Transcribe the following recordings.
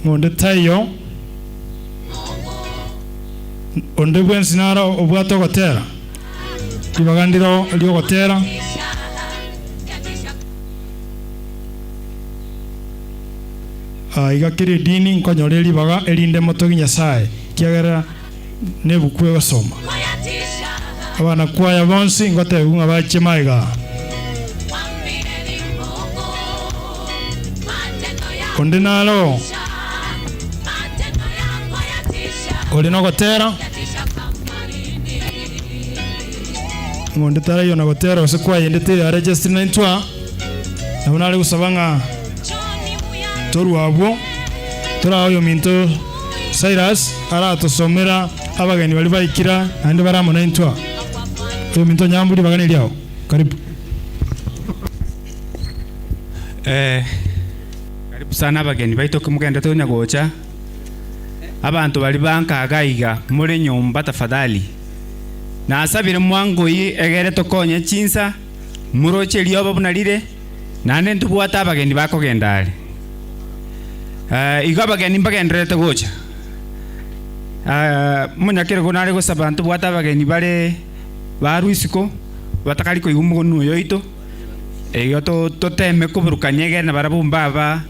Ng'a onde taiyo, onde bwensi naro obwate ogotera, ribaga ndiro ri'ogotera. Aa iga kera edini nkonyore ribaga erinde motogie Nyasae, ekiagera nebuku egosoma. Abanakwaya bonsi ngotebigwe ng'a bachie magega aa. Onde naro ore nogotera, ng'a onde taraiyo na gotera gose kwayende teiyo aregestre naintwe aa, nabo nare gosaba ng'a torwe abwo, torae oyominto Cyrus aratosomera abageni baria baikire naende bare amo naintwe aa. Oyominto Nyambu ribaga neriao. Karibu. Eh, karibu sana abageni baito mogenderete konya gocha. Abanto baria banka iga iga more nyomba tafadhali. Nasabire mwangoi egere tokonye chinsa, moroche erioba buna rire, naende ntobwate abageni bakogenda are. Eh, igo abageni mbagendererete gocha. Eh, omonyakerogo nare gosaba ntobwate abageni bare barwa isiko, batakari koigwa omogonu oyo oito. Igo toteme koburukania egere nabarabwo mbaba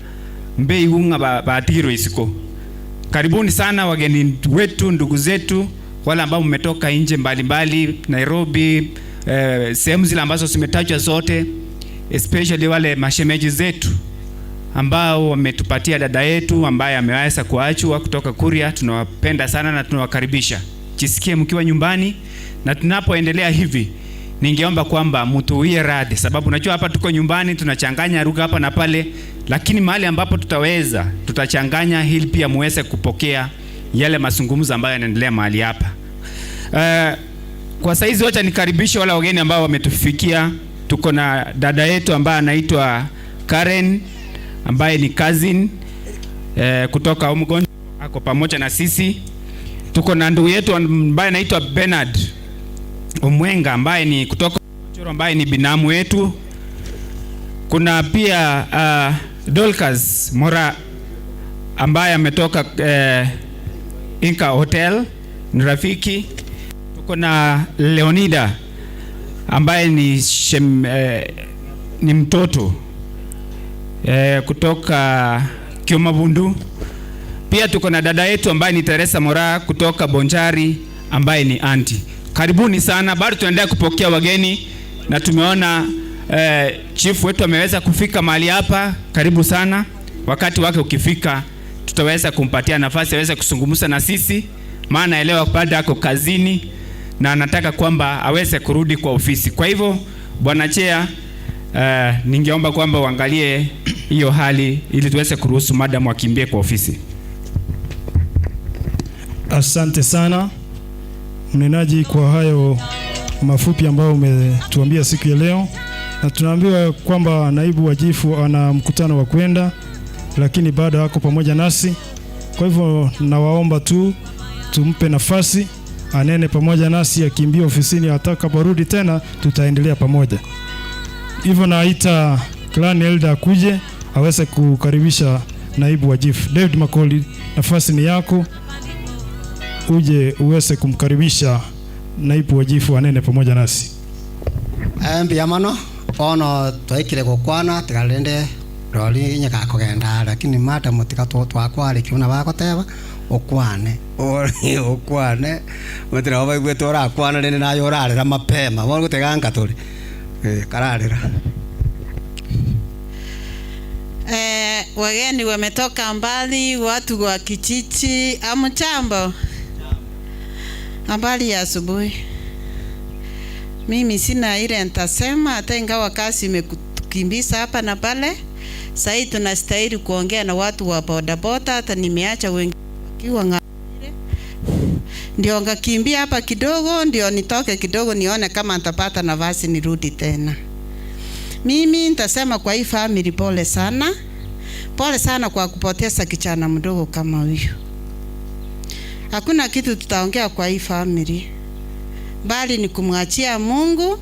mbeigwe ng'a batigirwe isiko. Karibuni sana wageni wetu, ndugu zetu wale ambao mmetoka nje mbalimbali Nairobi, eh, sehemu zile ambazo zimetajwa zote, especially wale mashemeji zetu ambao wametupatia dada yetu ambaye ameweza kuachwa kutoka Kuria. Tunawapenda sana na tunawakaribisha, jisikie mkiwa nyumbani, na tunapoendelea hivi ningeomba kwamba mtuwie radhi, sababu unajua hapa tuko nyumbani tunachanganya lugha hapa na pale, lakini mahali ambapo tutaweza tutachanganya ili pia muweze kupokea yale mazungumzo ambayo yanaendelea mahali hapa. Uh, kwa saizi wacha nikaribishe wale wageni ambao wametufikia. Tuko na dada yetu ambaye anaitwa Karen ambaye ni cousin eh, kutoka Omgonjo ako pamoja na sisi. Tuko na ndugu yetu ambaye anaitwa Bernard Omwenga ambaye ni kutoka Choro ambaye ni binamu wetu. Kuna pia uh, Dorcas Mora ambaye ametoka eh, Inca Hotel ni rafiki. Tuko na Leonida ambaye ni, shem, eh, ni mtoto eh, kutoka Kiomabundu. Pia tuko na dada yetu ambaye ni Teresa Mora kutoka Bonjari ambaye ni anti. Karibuni sana, bado tunaendelea kupokea wageni na tumeona eh, chief wetu ameweza kufika mahali hapa. Karibu sana, wakati wake ukifika tutaweza kumpatia nafasi aweze kuzungumza na sisi, maana elewa bado ako kazini na anataka kwamba aweze kurudi kwa ofisi. Kwa hivyo bwana chair, eh, ningeomba kwamba uangalie hiyo hali ili tuweze kuruhusu madam akimbie kwa ofisi. Asante sana mnenaji kwa hayo mafupi ambayo umetuambia siku ya leo, na tunaambiwa kwamba naibu wa chifu ana mkutano wa kwenda, lakini bado ako pamoja nasi. Kwa hivyo nawaomba tu tumpe nafasi anene pamoja nasi, akimbia ofisini, atakaporudi tena tutaendelea pamoja. Hivyo naita clan elder akuje aweze kukaribisha naibu wa chifu. David Makoli, nafasi ni yako, uje uweze kumkaribisha naibu wa chifu anene pamoja nasi. Mbuya mono bono twaikire gokwana tiga rende rori onye gakogenda are lakini madam tiga twakwarĩkia buna bagoteba okwane okwane omanyete nabo baigwete orakwana rende naye orarera mapema bono gotega nka tore kararera. Eh, wageni wametoka mbali, watu wa kijiji. Hamjambo? Habari ya asubuhi. Mimi sina ile nitasema, hata ingawa kazi imekukimbiza hapa na pale. Sahii tunastahili kuongea na watu wa bodaboda, hata nimeacha wengi wakiwa ng'ambo, ndio ngakimbia hapa kidogo, ndio nitoke kidogo nione kama nitapata nafasi nirudi tena. Mimi nitasema kwa hii family pole sana. Pole sana kwa kupoteza kijana mdogo kama huyu. Hakuna kitu tutaongea kwa hii family, bali ni kumwachia Mungu.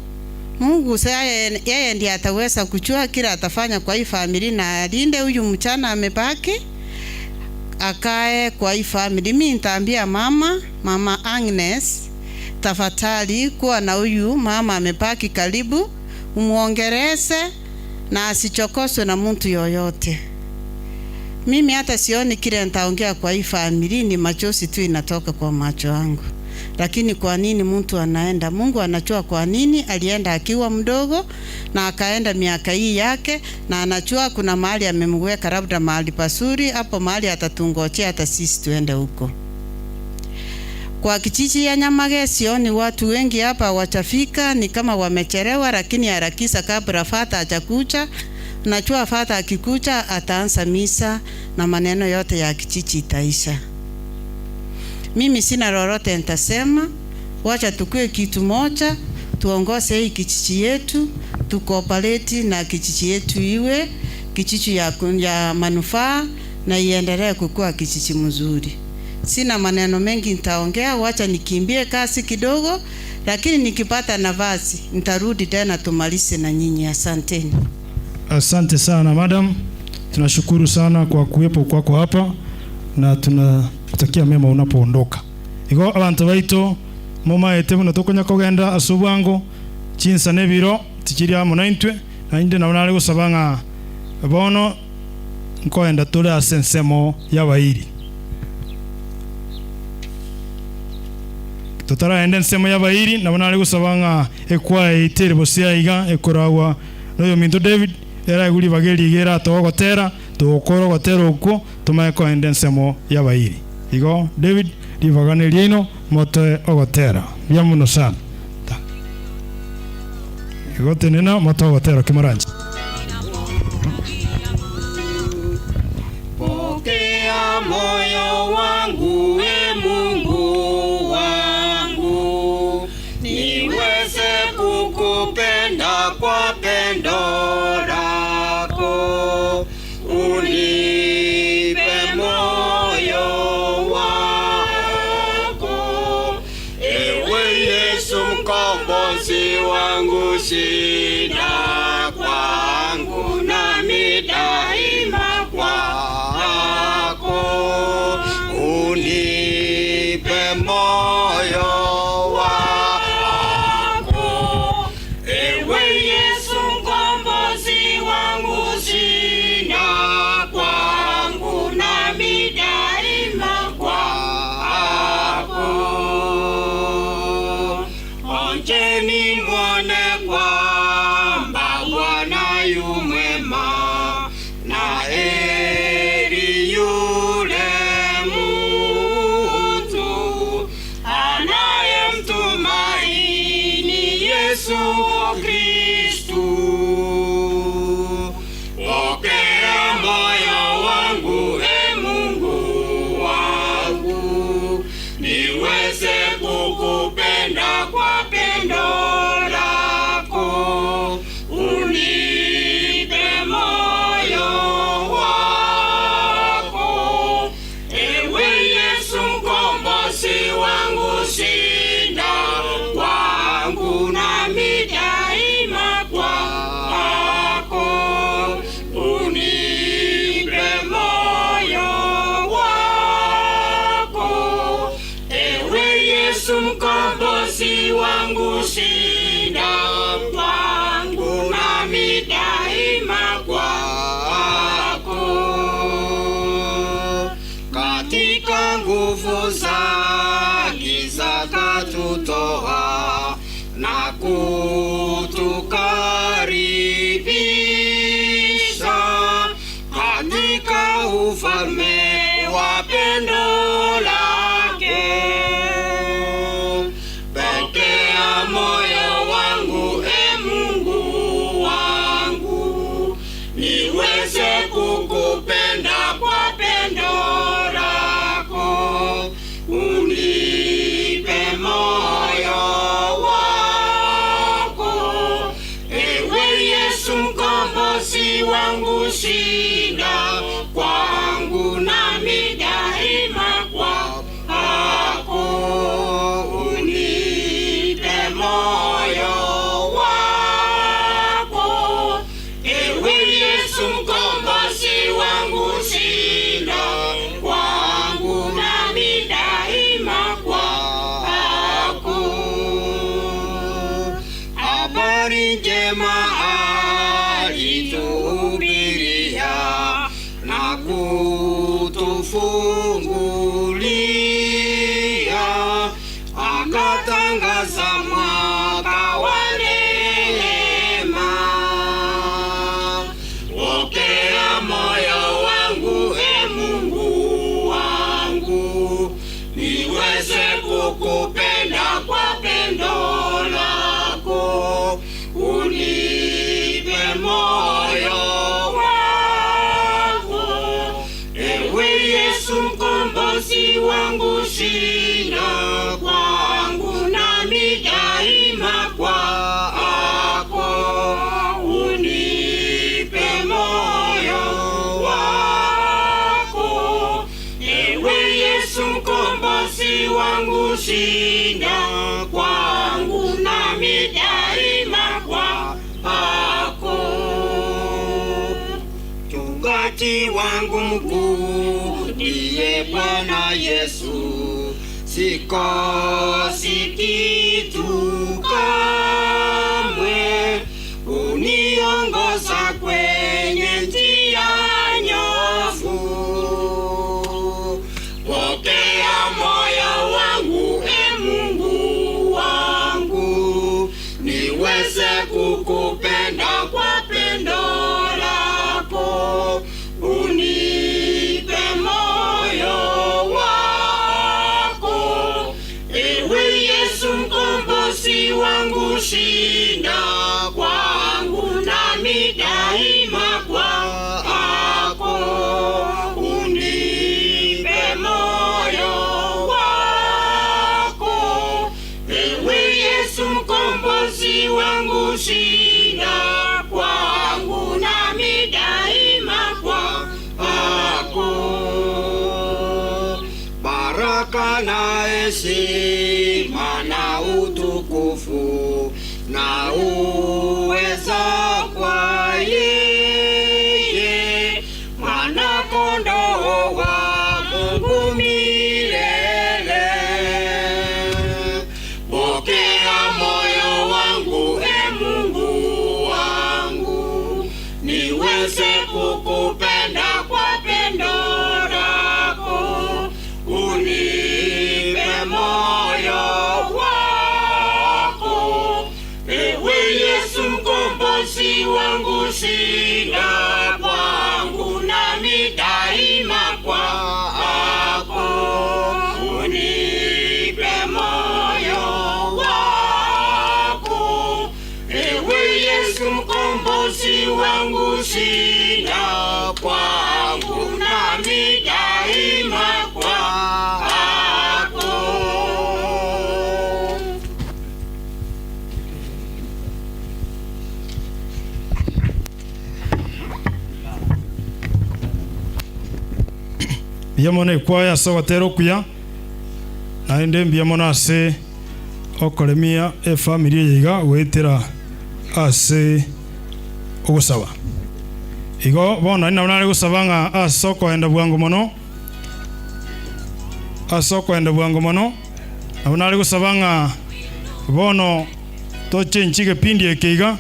Mungu sasa yeye ndiye ataweza kujua kila atafanya kwa hii family na alinde huyu mchana amebaki. Akae kwa hii family. Mi nitaambia mama, mama Agnes, tafadhali kuwa na huyu mama amepaki karibu, umuongereze na asichokoswe na mtu yoyote. Mimi hata sioni kile nitaongea kwa hii family, ni machozi tu inatoka kwa macho yangu. Lakini kwa nini mtu anaenda? Mungu anajua kwa nini alienda akiwa mdogo na akaenda miaka hii yake, na anajua kuna mahali amemweka, labda mahali pazuri, hapo mahali atatungojea hata sisi tuende huko. Kwa kijiji ya Nyamage sioni watu wengi hapa hawajafika, ni kama wamechelewa, lakini harakisha kabla fata hajakuja. Najua fata akikuja ataanza misa na maneno yote ya kijiji itaisha. Mimi sina lolote nitasema, wacha tukue kitu moja, tuongoze hii kijiji yetu, tucooperate na kijiji yetu iwe kijiji ya manufaa na iendelee kukua kijiji mzuri. Sina maneno mengi nitaongea, wacha nikimbie kasi kidogo, lakini nikipata nafasi nitarudi tena tumalize na nyinyi. Asanteni. Asante sana madam, tunashukuru sana kwa kuwepo kwako hapa na tunakutakia mema unapoondoka. Igo abantu baito mumaete buno tokonya kogenda ase obwango chinsa na ebiro tikiri amo naintwe nainde nabo nare gosaba ng'a bono nkoenda tore ase ensemo y'abairi. Totaraenda ensemo y'abairi nabo nare gosaba ng'a ekwaya eitere bosia iga ekoragwa noyo minto David eraigure ribaga eriga eratoa ogotera togokora ogotera okwo tumanye koenda ensemo y'abairi. Igo David ribaga na eriaino motoe ogotera mbuya mono sana. Igo tenena motoe ogotera kimoranche. Pokea moyo wangu, e Mungu wangu, niweze kukupenda kwa pendo lako. Unipe moyo wako, ewe Yesu mkombozi wangu, shinda kwangu nami daima kwako. Unipe moyo wako, ewe Yesu mkombozi wangu, shinda kwangu nami daima kwako. Onjeni mwone kwamba Bwana yu mwema, na heri yule mtu anayemtumaini Yesu Kristu. Pokea moyo wangu, e Mungu wangu, niweze kukupenda kwa pendo lako. Unipe moyo wako, ewe Yesu mkombozi wangu, shinda kwangu nami daima kwako. Unipe moyo wako, ewe Yesu mkombozi wangu, shinda kwangu nami daima kwako. Katika nguvu za giza katutoa na kutukaribisha katika ufalme wa pendo lake. Pokea moyo wangu, e Mungu wangu, niweze kukupenda kwa pendo lako. Unipe moyo wako, ewe Yesu mkombozi wangu, shinda kwangu. akanifungulia, akatangaza mwaka wa neema. Pokea moyo wangu, e Mungu wangu, niweze kukupenda kwa pendo lako, unipe moyo wako. Ewe Yesu mkombozi wangu, shinda kwangu, nami daima kwako, unipe moyo wako. Ewe Yesu mkombozi wangu, shinda kwangu, nami daima kwako. Mchungaji wangu mkuu ndiye Bwana Yesu, sikosi kitu kamwe, uniongoza kwenye njia nyofu. Pokea moyo wangu, e Mungu wangu, niweze kukupenda kwa pendo lako, unipe moyo wako. Ewe Yesu mkombozi wangu, shinda kwangu, nami daima kwako, unipe moyo wako. Ewe Yesu mkombozi wangu, shinda kwangu, nami daima kwako. Baraka na heshima na utukufu na uweza kwa yeye Mwana Kondoo wa Mungu milele. Pokea moyo wangu, e Mungu wangu, niweze kukupenda kwa pendo lako, unipe moyo wako. Ewe Yesu mkombozi wangu, shinda kwangu, nami daima kwako, unipe moyo wako. Ewe Yesu mkombozi wangu, shinda kwangu, nami daima kwako. Mbuya mono ekwaya ase ogotera okuya, naende mbuya mono ase okoremia efamiri eye iga goetera ase ogosaba. Igo bono naende nabo nare gosaba ng'a ase okoenda bwango mono, ase okoenda bwango mono, nabo nare gosaba ng'a bono tochenchie egepindi eke iga,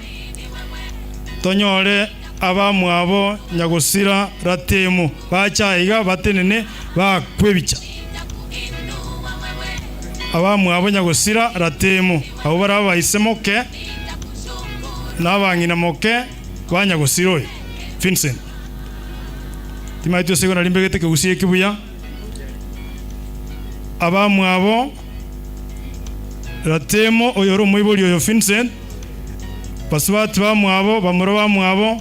tonyore abamwabo nyagosira ratemo bache aiga batenene baakwe ebicha. Abamwabo nyagosira ratemo, abwo barabe abaise moke na abang'ina moke ba nyagosira oyo Vincent. Timanyeti gose igo nari mbegete ekegusii eke buya. Abamwabo Ratemo oyore omoibori oyo Vincent, basubati bamwabo, bamura bamwabo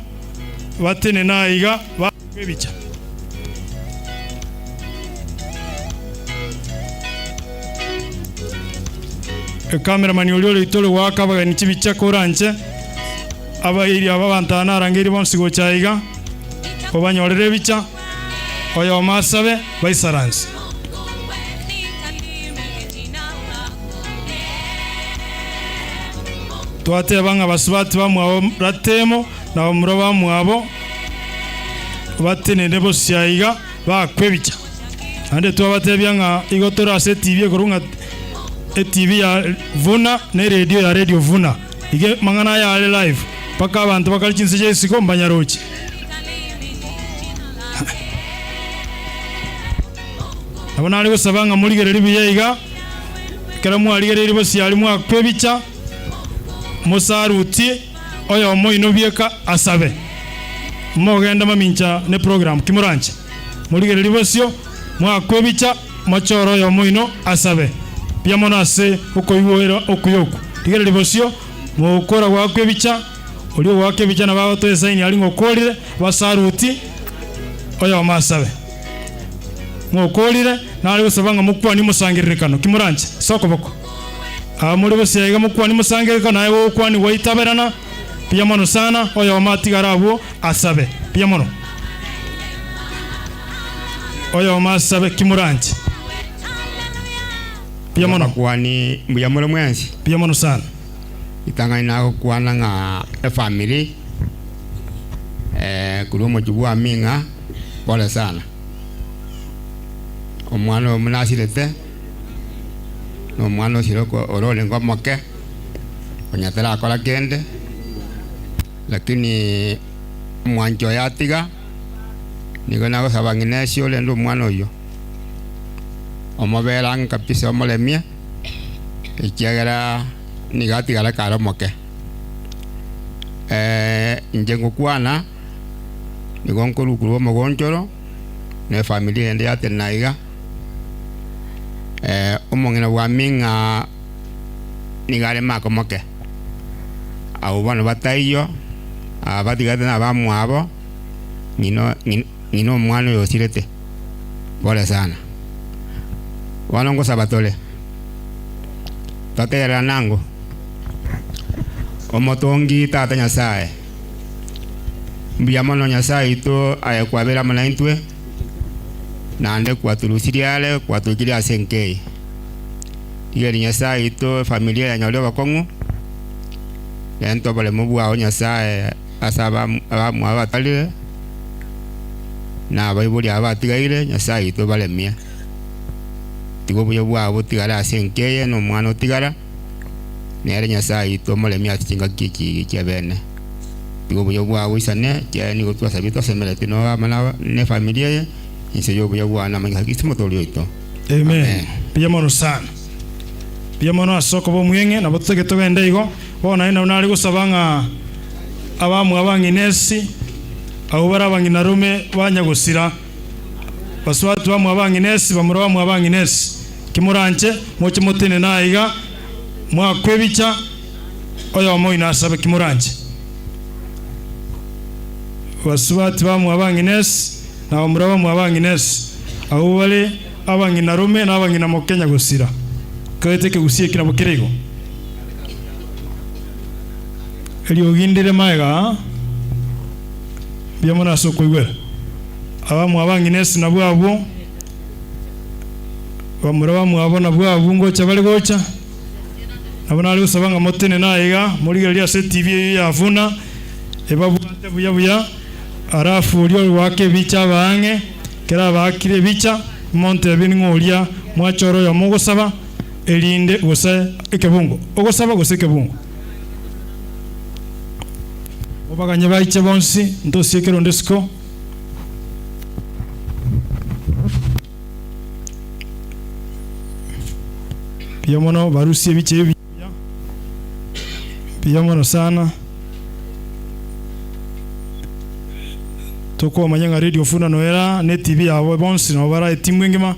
batenene aiga baakwe ebicha. Ekameramani oria ore ore goaka abageni chibicha koranche abairi aba abanto aba narangeirie bonsi gocha aiga, obanyorere ebicha, oyomo asabe, baisaranse. Twateba ng'a basubati bamwabo Ratemo na bamura bamwabo batenene bosio aiga baakwe ebicha. Naende twabatebia ng'a igo tore ase etibi ekorokwa ng'a etibi ya Vuna na eredio ya Radio Vuna. Iga amang'ana aya are live mpaka abanto bakare chinse chia isiko mbanyaroche. Nabo nare gosaba ng'a morigererie buya iga, ekero mwarigereirie bosio aria mwakwa ebicha, mosarutie oyomo oino bieka asabe. Mogende mamincha ne program ki moranche. Morigererie bosio, mwakwa ebicha, mochore oyomo oino asabe. Mbuya mono ase okoigwera okuya okwo. Rigereria bosio, mogokora goakwa ebicha, oria ogoaka ebicha nabo agotoa esaini aria ng'a okorire, basaruti, oyomo asabe. Mokorire, nare gosaba ng'a mokwanie omosangererekano, ki moranche? Ase okoboko. Aba more bosio aiga mokwanie omosangererekano, aye gogokwania gwaitaberana, mbuya mono sana, oyomo atigare abwo asabe. Mbuya mono. Oyomo asabe, ki moranche? Mbuya mono. Abakuani mbuya more mwensi. Mbuya mono sana. Ritang'ani nagokwana ng'a efamiri eh, korwa omochie bwa Aming'a pole sana. Omwana oyo buna asirete, na omwana osire oko ore orenge omoke, onye tarakora kende, lakini omwanchi oye atiga, nigo nagosaba ng'ina ase orende omwana oyio, omobere ang'e kabisa omoremie, ekiagera nigo atigara kare omoke. Inche ngokwana, nigo nkorwa korwa omogonchoro, na efamiri ende yatenena iga, omong'ina bw'ami ng'a nigo are mako moke. Abwo bono bataiyo, aba batigarete nabamwabo, ng'ina ng'ina omwana oyo osirete, pole sana. Bono ngosaba tore, totegererane ango, omotongi Tata Nyasaye, mbuya mono Nyasaye oito aye kwabeire amo naintwe, naende kwaturusirie are, kwatoikirie ase enka eye. Rigereria Nyasaye oito efamilia yanyore obokong'u, renta oboremo bwao Nyasaye ase abamwabo batarire, na abaibori aba batigaire, Nyasaye oito obaremie. Tiga obuya bwao botigare ase enka eye, na omwana otigara, nere Nyasaye oito omoremie ase chingaki echi chi'ebeene. Tiga obuya bwao boisane, ekiagera nigo twasabire tosemeretie nobe amo na efamiri eye, inse y'obuya bwao na amang'ina Kristo Omotoori oito. Amen. Mbuya mono sana. Mbuya mono ase okoba omweng'e, nabo totagete togende igo. Bono naende nabo nare gosaba ng'a abamwabo ang'inesi, abwo bare abang'inarume ba nyagosira, basubati bamwabo ang'inesi, bamura bamwabo ang'inesi, ki moranche, moche motenene aiga, mwakwe ebicha, oyomo oino asabe ki moranche. Basubati bamwabo ang'inesi, na bamura bamwabo ang'inesi, abwo bare abang'inarume na abang'inamoke nyagosira. Kaete ekegusii eki nabo kere igo. Eriogi ndire magega aa, mbuya mono ase okoigwera. Abamwabo ang'inesi nabwo abwo, bamura bamwabo nabwo abwo ngocha bare gocha. Nabo nare gosaba ng'a motenene aiga, morigererie ase etibi eyio ya Vuna, ebabwate buya buya, alafu oria ogoaka ebicha abe ang'e, ekero abaakire ebicha, montebie ning'o oria mwachora oyomo ogosaba, erinde gose ekebungo, ogosaba gose ekebungo. Mobaganye baiche bonsi, ntosiekere onde isiko. Mbuya mono barusie ebicha ebi buya. Mbuya mono sana. Tokomanya ng'a Radio Funa noera ne TV yabo bonsi nabo bara etimu engima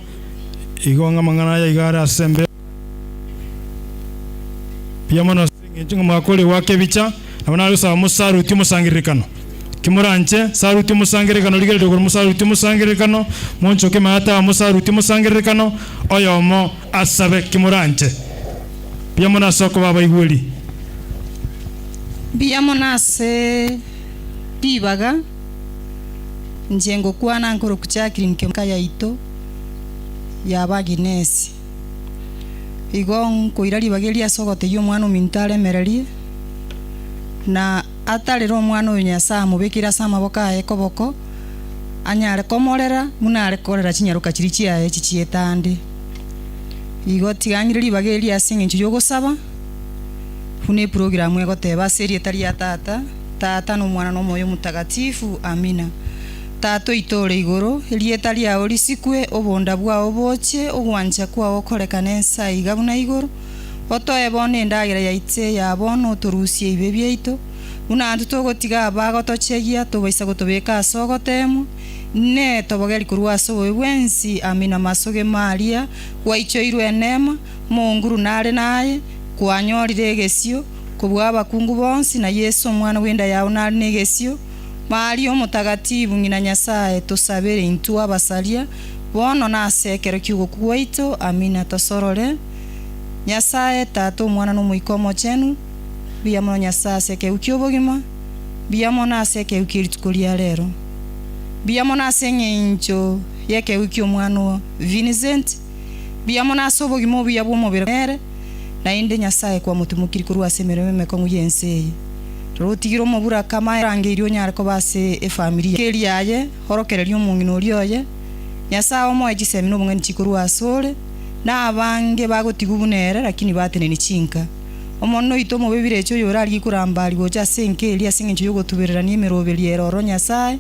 igo ng'a amang'ana aya iga are ase embe. Mbuya mono ase eng'encho ng'a mwakore goaka ebicha nabo nare gosaba mosarutie omosangererekano. Ki moranche, sarutie omosangererekano, rigereria igoro mosarutie omosangererekano, monchoke maate aa mosarutie omosangererekano, oyomo asabe ki moranche. Mbuya mono ase okoba abaigweri. Mbuya mono ase ribaga, inche ngokwana nkorokwa Jacqueline Kemka yaito ya Abaginesi. Igo nkoira ribaga eri ase ogotebia omwana ominto aremererie, na atarere omwana oyo Nyasae amobekeire ase amaboko aye koboko, anyare komorera buna are korera chinyaroka chiria chiaye echi chietande. Igo tiga ng'ire ribaga eri ase eng'encho y'ogosaba, buna eprogramu egoteba ase erieta ria Tata, Tata, na Omwana, na Omoyo Omotagatifu. Amina. Tata oito ore igoro, erieta riao risikwe, obonda bwao boche, ogwancha kwao gokorekane ense aiga buna igoro. Otoe bono endagera yaito eya bono, otorusie ebibe biaito, buna intwe togotiga abagotochegia, tobaisa gotobeka ase ogoteemwa, Inee, tobogeri korwa ase obobe bwensi? Amina masoge maria, gwaichoirwe eneema, Omonguru nare naye, kwanyorire egesio kobua abakungu bonsi, na Yeso omwana bw'enda yao nare negesio. Maria Omotagatifu, ng'ina Nyasae, tosabere intwe abasaria, bono na ase ekero ki'ogokwa gwaito. Amina. Tosorore Nyasae, Tata, Omwana, na Omoika Omochenu. Mbuya mono Nyasae ase ekeegwa ki'obogima, mbuya mono ase ekeegwa kie rituko ria rero. Mbuya mono ase eng'encho y'ekeegwa ki'omwana oo Vincent. Mbuya mono ase obogima obuya bw'omobere nere, naende Nyasae kwamotimokiri korwa ase emeremo emekong'u y'ense eye. Rora otigire omoburaka amarangerio onyare koba ase efamiri eria yaye, orokereria omong'ina oria oye. Nyasae omoe chisemi na obong'aini chikorwa asore, na abange bagotigwa buna ere, lakini bateneni chinka. Omonene oito omobe birecha oyorarigie koramba aria gocha ase enka eria ase engencho y'ogotubererania emeroberio ere ororo Nyasae,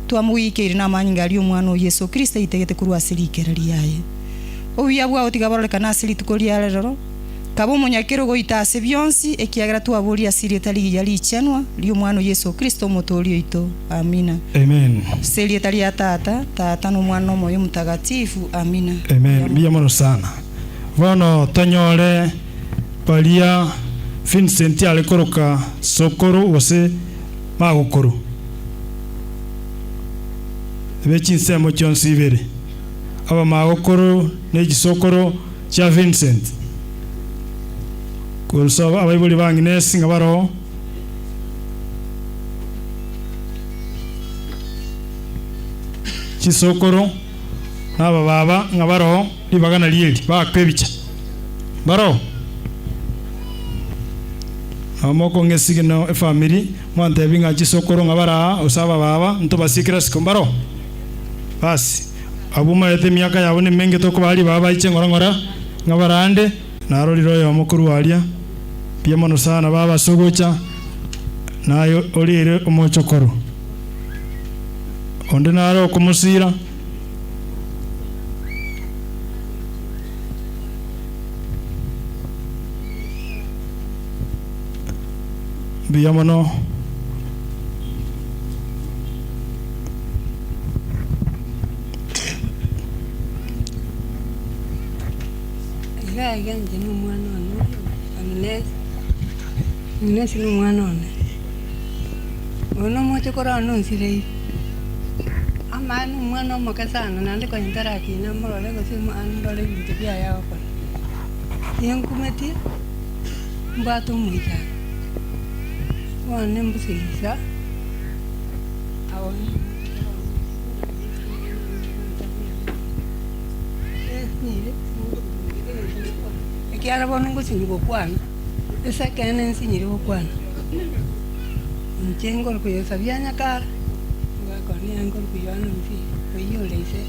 Twamogoikeire namanyinga aria Omwana o Yeso Kristo aitegete korwa ase rikera riaye. Obuya bwao tiga bororekane ase rituko ria reroro, kaba omonyakero goita ase bionsi, ekiagera twaboria ase erieta rigiya richenwa ri'Omwana o Yeso Kristo Omotooria oito. Amina. Amen. Ase erieta ria Tata, Tata, na Omwana, na Omoyo Omotagatifu. Amina. Amen. Mbuya mono sana. Bono tonyore baria Vincent are koroka sokoro gose magokoro. Be chinsemo chionsi ibere, abamagokoro ne chisokoro chia Vincent, korwa abaibori ba Agnes ng'a baroo. Chisokoro na abababa ng'a baroo ribaga nario eri, baakwe ebicha. Mbaroo? Nabo mokong'a esigino efamiri, mwantebi ng'a chisokoro ng'a bare aa, gose abababa, ntobasie kera isiko, mbaroo? Basi, abwo maete emiaka yabo nemenge tokobaa ribaga baiche ng'ora ng'ora, ng'a bare ande. Narorire oyomo korwa aria, mbuya mono sana baba ase ogocha, naye orire omochokoro. Onde nare okomosira. Mbuya mono. Iga iga inche nomwana one oyo Agnes, Agnes nomwana one, oyo nomoche korora nonsireire, amaene nomwana omoke sana naende konya ntarakina morore gose ndore ebinto biaye agokora. Ninkumetie. Mbwate omoichano, bono nimbusaisa ekiagera bono ngosinywa gokwana, ase ekeene nsinyire gokwana. Inche ngorokwa Yosabia Nyakara, omogaka one nigo nkorokwa Yohana Omusiri, oyio ore ise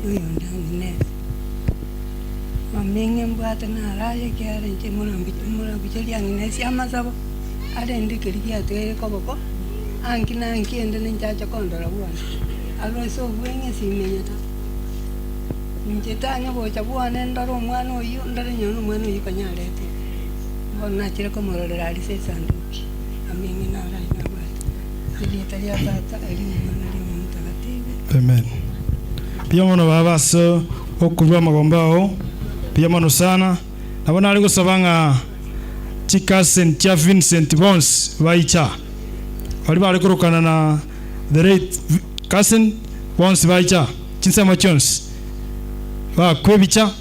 oyonde Agnes. Amang'e mbwate naro aye, ekiagera inche morabucherie ang'e nase amasabo, arende keria giatigaire koboko, anki na anki ende ninche ache kondora bwane. Arwe ase obweng'e simenyete. Inche tanya gocha bwane ndore omwana oyio, ndore nonya na omwana oyio konya aretire. Bono nachire komororera aria ase esanduki, amang'e naro aye nabwate. Erieta ria Tata, eri'Omwana, eri'Omoyo Omotakatifu. Amen. Mbuya mono baba ase okorua amagombo ao, mbuya mono sana. Nabo nare gosaba ng'a chicousin chia Vincent bonsi baicha, baria bare korokana na the late cousin bonsi baicha chinsemo chionsi, bakwe ebicha,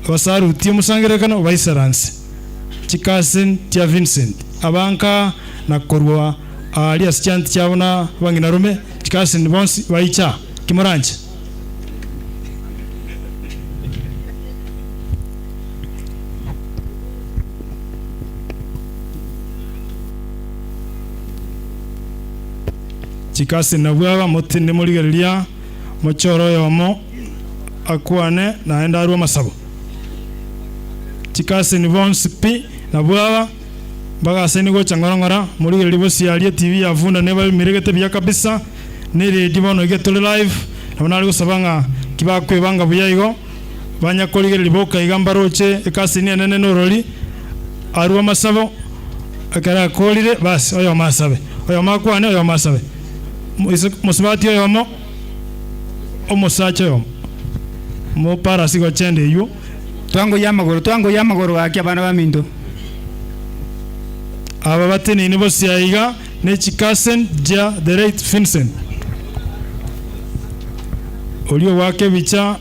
basarutie omosangererekano baisaranse. Chicousin chia Vincent abanka na korwa aaria ase chianti chiabo na abang'inarome, chicousin bonsi baicha. Ki moranche? Chikasi nabwo aba, motinde morigereria, mochore oyomo akwane, naende arue amasabo. Chikaseni bonsi pi nabwo aba, mbagaseni gocha ng'ora ng'ora, morigererie bosio aria etibi ya funda neba emiregete buya kabisa. Ne eredio bono iga tore live, nabo nare gosaba ng'a ki bakwebanga buya igo, banya korigereria boka iga mbaroche ekasini enene norori, arue amasabo, ekero akorire basi oyomo asabe, oyomo akwane oyomo asabe. Mosubati oyomo, omosacha oyomo, mopare ase gochenda eywo. Twangoyia amagoro, twangoyia amagoro gaki abana baminto. Aba bateneine bosio aiga ne chikasen chia the late Vincent. Oria ogoaka ebicha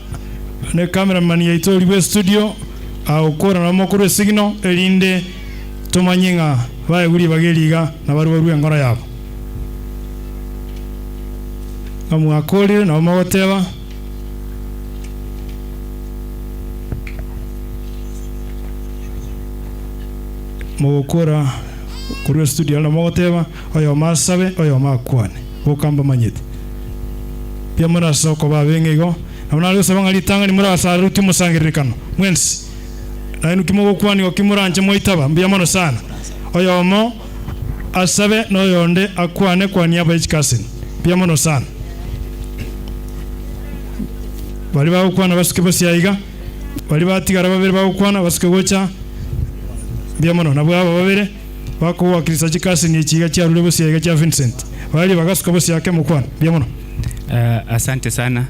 ne cameraman yaito oria bwe studio agokora nabo mokorwa esignal erinde tomanye ng'a baegwe ribaga eri iga na barwe barue engoro yabo. Ng'a mwakorire nabo mogoteba. Mogokora korwa estudio aria nabo mogoteba, oyomo asabe, oyomo akwane. Boka mbamanyete. Mbuya mono ase okoba abeng'e igo. Nabo nare gosaba ng'a ritang'ani morasarutie omosangererekano mwensi. Nainwe ki mogokwanigwa ki moranche mwaitaba, mbuya mono sana. Oyomo asabe na oyonde akwane kwa niaba ye chikaseni. Mbuya mono sana. Baria bagokwana basuke bosio aiga, baria batigara babere bagokwana basuke gocha. Mbuya mono. Nabwo aba babere bakogwakirisa chikaseni echi iga chiarure bosio aiga chia Vincent. Baria bagasuka bosio ake mokwane. Mbuya mono. Asante sana.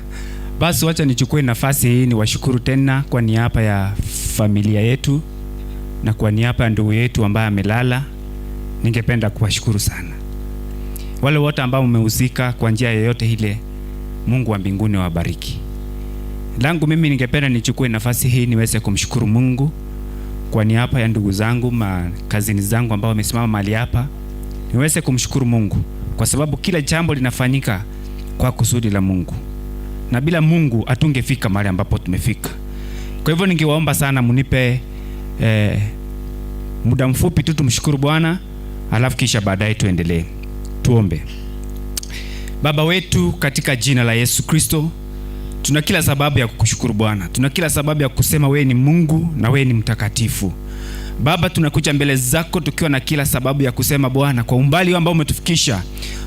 Basi wacha nichukue nafasi hii niwashukuru tena kwa niaba ya familia yetu na kwa niaba ya ndugu yetu ambaye amelala. Ningependa kuwashukuru sana wale wote ambao mmehusika kwa njia yoyote ile. Mungu wa mbinguni awabariki. Langu mimi ningependa nichukue nafasi hii niweze kumshukuru Mungu kwa niaba ya ndugu zangu makazini zangu ambao wamesimama mahali hapa, niweze kumshukuru Mungu kwa sababu kila jambo linafanyika kwa kusudi la Mungu, na bila Mungu hatungefika mahali ambapo tumefika. Kwa hivyo ningewaomba sana mnipe muda mfupi tu tumshukuru Bwana, alafu kisha baadaye tuendelee. Tuombe. Baba wetu, katika jina la Yesu Kristo, tuna kila sababu ya kukushukuru Bwana. Tuna kila sababu ya kusema wewe ni Mungu na wewe ni mtakatifu. Baba, tunakuja mbele zako tukiwa na kila sababu ya kusema Bwana, kwa umbali ambao umetufikisha,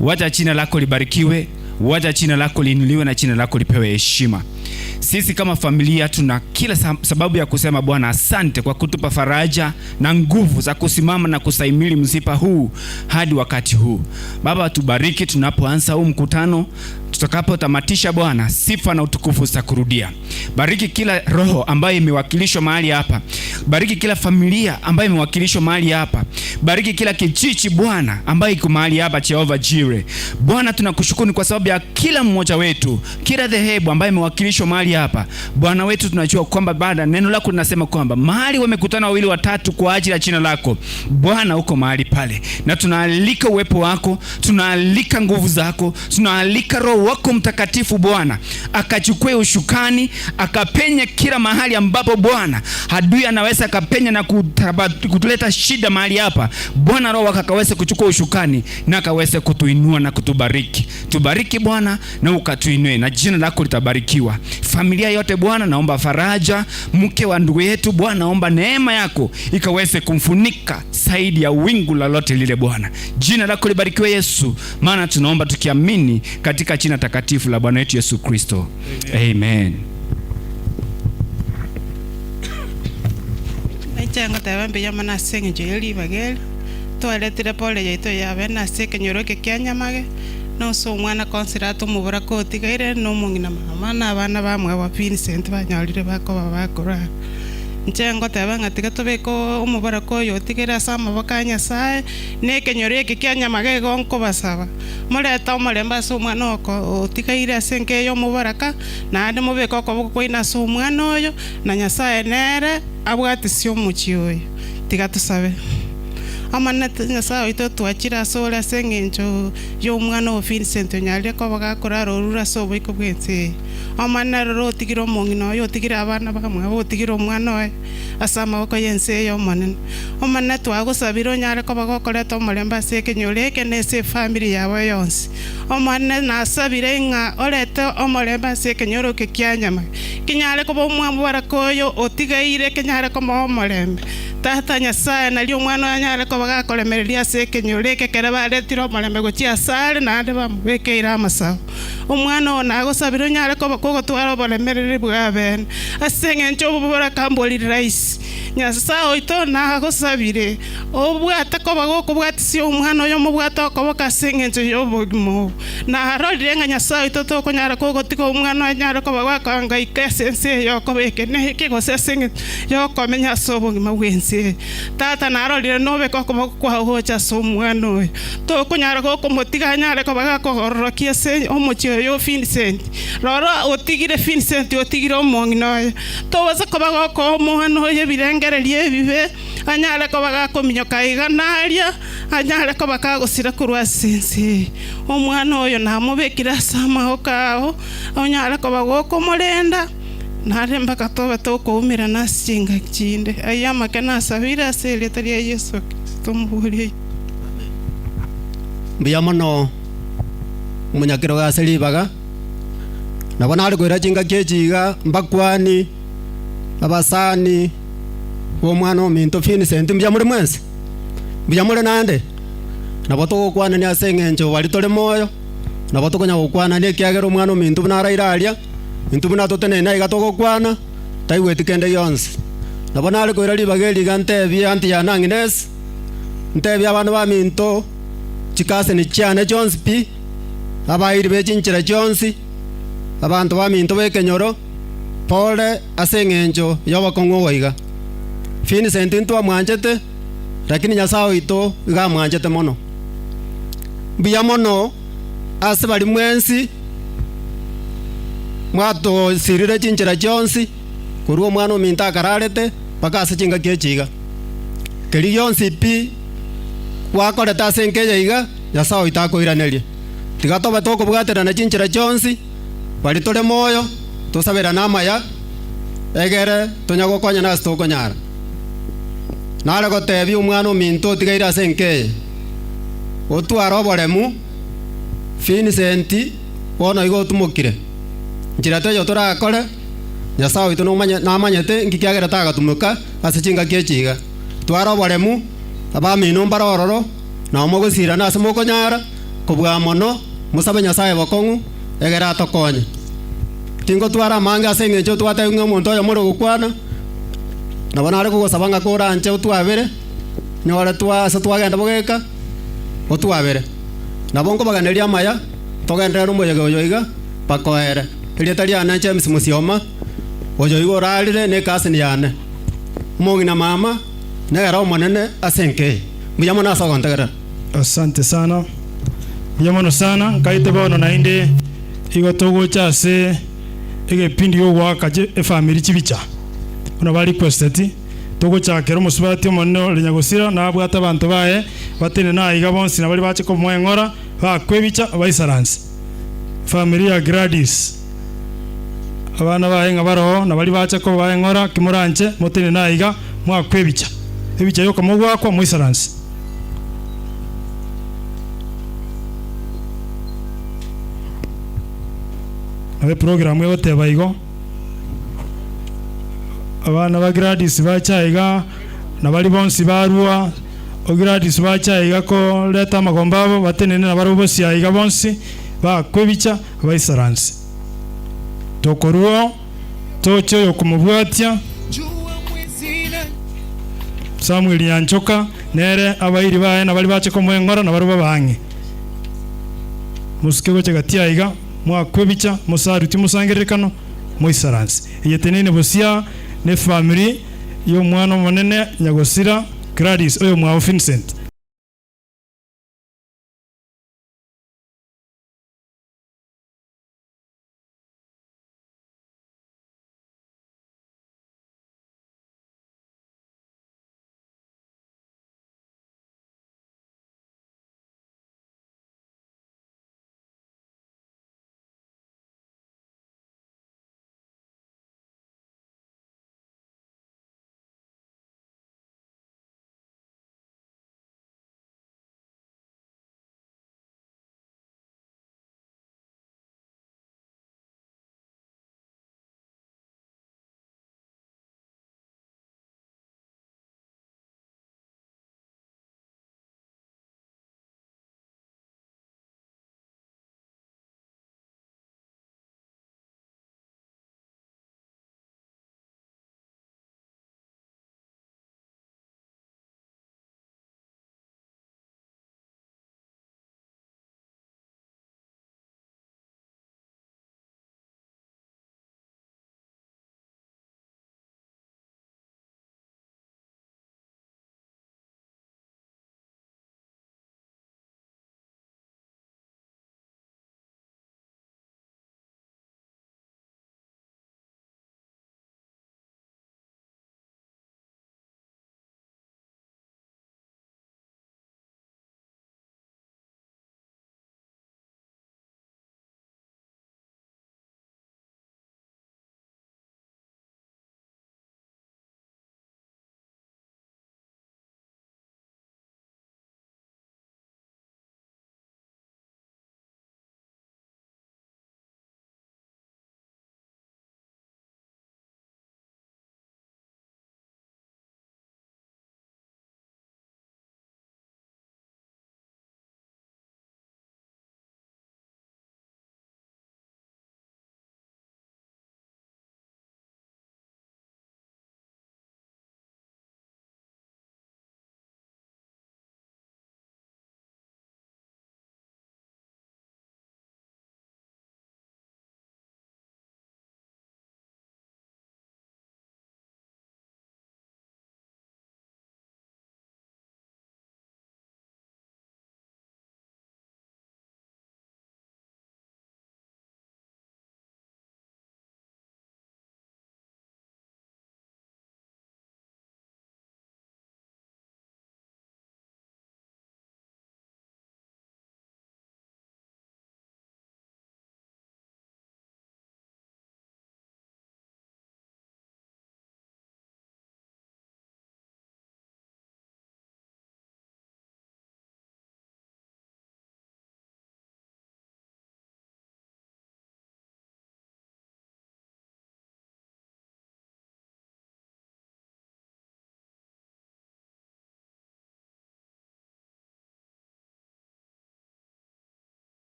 wacha jina lako libarikiwe, wacha jina lako liinuliwe na jina lako lipewe heshima. Sisi kama familia tuna kila sababu ya kusema Bwana asante kwa kutupa faraja na nguvu za kusimama na kustahimili msiba huu hadi wakati huu. Baba, tubariki tunapoanza huu mkutano, tutakapotamatisha Bwana, sifa na utukufu zitakurudia. Bariki kila roho ambayo imewakilishwa mahali hapa. Bariki kila familia ambayo imewakilishwa mahali hapa. Bariki kila kijiji Bwana ambayo iko mahali hapa, Jehova Jireh. Bwana, tunakushukuru kwa sababu ya kila mmoja wetu, kila dhehebu ambayo imewakilishwa mahali hapa. Bwana wetu, tunajua kwamba baada neno lako linasema kwamba mahali wamekutana wawili watatu kwa ajili ya jina lako, Bwana uko mahali pale, na tunaalika uwepo wako, tunaalika nguvu zako, tunaalika Roho wako Mtakatifu Bwana akachukue ushukani, akapenye kila mahali ambapo Bwana adui anaweza akapenya na kutuleta shida mahali hapa. Bwana, Roho wako akaweze kuchukua ushukani na akaweze kutuinua na kutubariki. Tubariki Bwana na ukatuinue, na jina lako litabarikiwa. Familia yote Bwana, naomba faraja. Mke wa ndugu yetu Bwana, naomba neema yako ikaweze kumfunika zaidi ya wingu lolote lile Bwana. Jina lako libarikiwe Yesu, maana tunaomba tukiamini katika jina takatifu la Bwana wetu Yesu Kristo. Amen. Amen. Naiche ngoteba mbuya mono ase eng'encho ya ribaga eri, twaretire pore yaito yabe ase ekenyoro eke kia Nyamage, na ase omwana Consolata omobura kotigaire, na omong'ina mama, na abana bamwabo Vincent banyorire bakoba bakorara. Inche ngoteba ng'a tiga tobeke omoboraka oyo otigere ase amaboko a Nyasaye, na ekenyoro eke kia Nyamage igo nkobasaba, morete omorembe ase omwana oko otigaire ase enka eye omoboraka, naende mobeke okoboko kwaino ase omwana oyo, na Nyasaye nere abwatisie omochie oyo. Tiga tosabe. Omonene Nyasae oito twachire asore ase engencho y'omwana oo Vincent onyarire koba gakorara orure ase oboiko bw'ense eye. Omonene rora otigire omong'ina oye, otigire abana bamwabo, otigire omwana oye ase amaboko y'ense eye Omonene. Omonene twagosabire onyare koba gokoreta omorembe ase ekenyoro eke na ase efamiri yabo yonsi. Omonene nasabire ng'a orete omorembe ase ekenyoro eke kia nyama, kenyare koba omwaboraka oyo otigaire kenyare komoa omorembe. Tata Nyasae, nario omwana oyo anyare koba gakoremereria ase ekenyoro eke ekero baretire omorembe gochia asare naende bamobekeire amasabo. Omwana oo nagosabire onyare koba kogotwara oboremereri bw'abeene, ase engencho oboboraka mbori rahisi. Nyasae oito nagosabire, obwate koba gokobwatisia omwana oyo omobwate okoboko ase engencho y'obogima obo. Narorire ng'a Nyasae oito tokonyara kogotiga omwana oye anyare koba gokoangaika ase ense eye y'okoba eke na eke gose ase engencho y'okomenya ase obogima bw'ense eye. Tata narorire nobeke okoboko kwao gocha ase omwana oyo. Tokonyara gokomotiga anyare koba gakogororokia ase omochie oyo o Vincent. Rora otigire Vincent otigire omong'ina oye. Tobasa koba gokoa omwana oyo ebirengererio ebibe, anyare koba gakominyoka iga na aria, anyare koba kagosira korwa ase ense eye. Omwana oyo namobekire ase amaboko ao, onyare koba gokomorenda, nare mpaka tobe tokoumerana ase chingaki chinde. Ayio amake nasabire ase erieta ria Yeso Kristo Omobori oito. Mbuya mono omonyakerogo ase ribaga. Nabo nare koira chingaki echi iga mbakuani, abasani b'omwana ominto Vincent, mbuya more mwensi? Mbuya more naende? Nabo togokwanania ase eng'encho baria tore moyo, nabo tokonya gokwanania ekiagera omwana ominto buna araire aria, intwe buna toteneine aiga togokwana, taigweti kende gionsi. Nabo nare koira ribaga eri iga ntebie aunty yane Agnes, ntebie abana baminto, chikaseni chiane chionsi pi, abairi be chinchera chionsi, abanto baminto b'ekenyoro, pore ase engencho y'obokong'u obo iga. Vincent ntwamwanchete, lakini Nyasae oito iga amwanchete mono. Mbuya mono ase baria mwensi mwatosirire chinchera chionsi korwa omwana ominto akararete mpaka ase chingaki echi iga. Keria gionsi pi gwakorete ase enka eye iga, Nyasae oito akoiranerie. Tiga tobe tokobwaterana chinchera chionsi, baria tore moyo, tosaberane amaya, egere tonya gokonyana ase tokonyara. Nare gotebia omwana ominto otigaire ase enka eye, Otware oboremu, Vincent, bono igo otumokire. Nchera teiyo torakore, Nyasae oito nomanye namanyete nki kiagerete agatumoka ase chingaki echi iga. Twara oboremu, abamino mbare ororo, Nao mogosirana ase mokonyara kobua mono, mosabe Nyasae bokong'u, egere atokonye. Tingotwara amange ase engencho twatebiwa ng'a omonto oyomo ore gokwana, nabo nare kogosaba ng'a koranche otwabere, nyore twa ase twagenda bogeka, otwabere. Nabo nkobaganeria amaya, togenderere nomoyega oyo iga, bakoere. Erieta riane James Musioma, oyo iga orarire ne ecousin yane. Omong'ina mama, nere omonene ase enka eye. Mbuya mono ase ogontegerera. Asante sana. Mbuya mono sana. Nkaete bono naende igo togocha ase egepindi giogoaka efamiri chibicha buna ba requested. Togochakera omosubati omonene ore nyagosira nabwate abanto baye batenene aiga bonsi na baria bache komoeng'ora baakwe ebicha baisaranse. Efamiri ya Gladys abana baye ng'a baroo na baria bache kobaeng'ora kimoranche motenene aiga mwakwe ebicha. Ebicha yoka mogwakwa moisaranse. Nabo eprogram egoteba igo, abana ba Gladys bache aiga, na baria bonsi barua, o Gladys bache aiga koreta amagombo abo, batenene nabarabwo bosio aiga bonsi, bakwe ebicha, baisaranse. Tokorua. Toche oyokomobwatia, Samweli Nyanchoka, nere abairi baye na baria bache komoeng'ora nabarabwo babe ang'e. Mosuke gocha gati aiga, moakwe ebicha, mosarutie mosangererekano, moisaranse. Eye teneine bosia nefamiri y'omwana omonene nyagosira Gladys oyomwabo Vincent.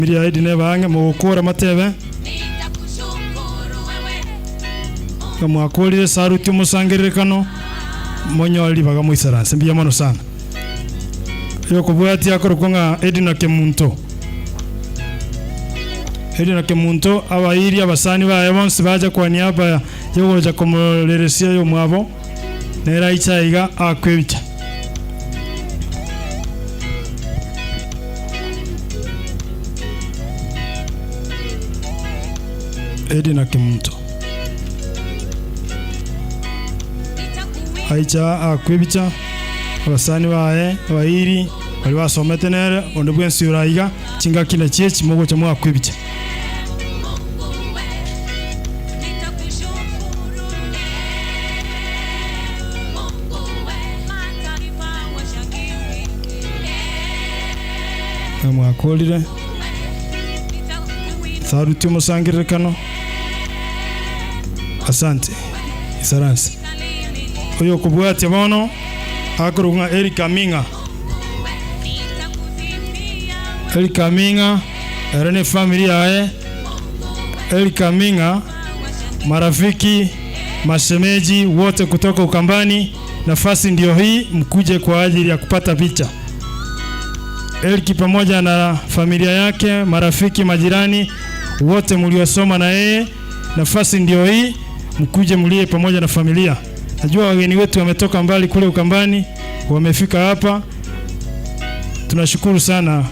Familia ya Edina ebe ang'e, mogokora motebe, Ng'a mwakorire esaruti omosangererekano, monyore ribaga moisaranse. Mbuya mono sana. Oyokobwatia akorokwa ng'a Edina Kemunto. Edina Kemunto, abairi abasani baye bonsi bacha kwa niaba yogocha komoreresia oyomwabo, nere aiche aiga aakwe ebicha. Edina Kemunto. Aicha aakwe ebicha, abasani baye abairi baria basomete nere, onde bwensi ore aiga, chingaki nachio echi mogocha moakwe ebicha. Na mwakorire saruti omosangererekano. Asante. Isaranse. Oyokobwatia bono akorokwa ng'a Eric Aming'a. Eric Aming'a ere ne efamiri yaye. Eric Aming'a, marafiki, mashemeji wote kutoka Ukambani, nafasi ndio hii, mkuje kwa ajili ya kupata picha. Eric pamoja na familia yake, marafiki, majirani wote mliosoma na yeye, nafasi ndio hii, mkuje mlie pamoja na familia. Najua wageni wetu wametoka mbali kule Ukambani, wamefika hapa. Tunashukuru sana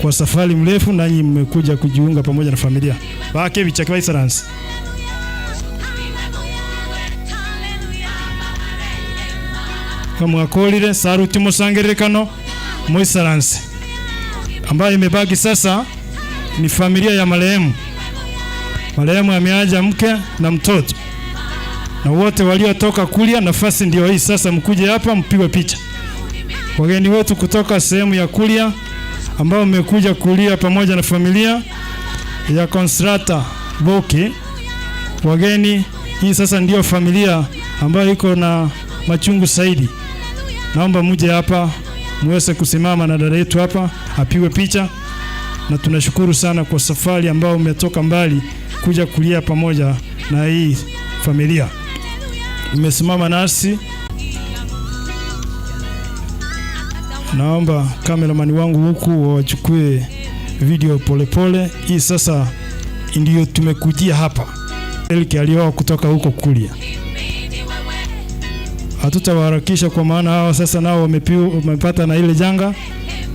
kwa safari mrefu, nanyi mmekuja kujiunga pamoja na familia. Bake bicha kwa isaransi. Kamwakolire saruti musangerekano muisaransi. Ambayo imebaki sasa ni familia ya marehemu. Marehemu ameaja mke na mtoto, na wote waliotoka kulia, nafasi ndio hii sasa, mkuje hapa mpigwe picha. Wageni wetu kutoka sehemu ya kulia ambao mmekuja kulia pamoja na familia ya Consolata Boki, wageni, hii sasa ndio familia ambayo iko na machungu zaidi. Naomba muje hapa muweze kusimama na dada yetu hapa apigwe picha, na tunashukuru sana kwa safari ambayo umetoka mbali kuja kulia pamoja na hii familia. Mmesimama nasi. Naomba kameramani wangu huku wachukue video polepole. Hii sasa ndiyo tumekujia hapa. Eric alioa kutoka huko Kuria. Hatutawaharakisha kwa maana hawa sasa nao wamepata na ile janga.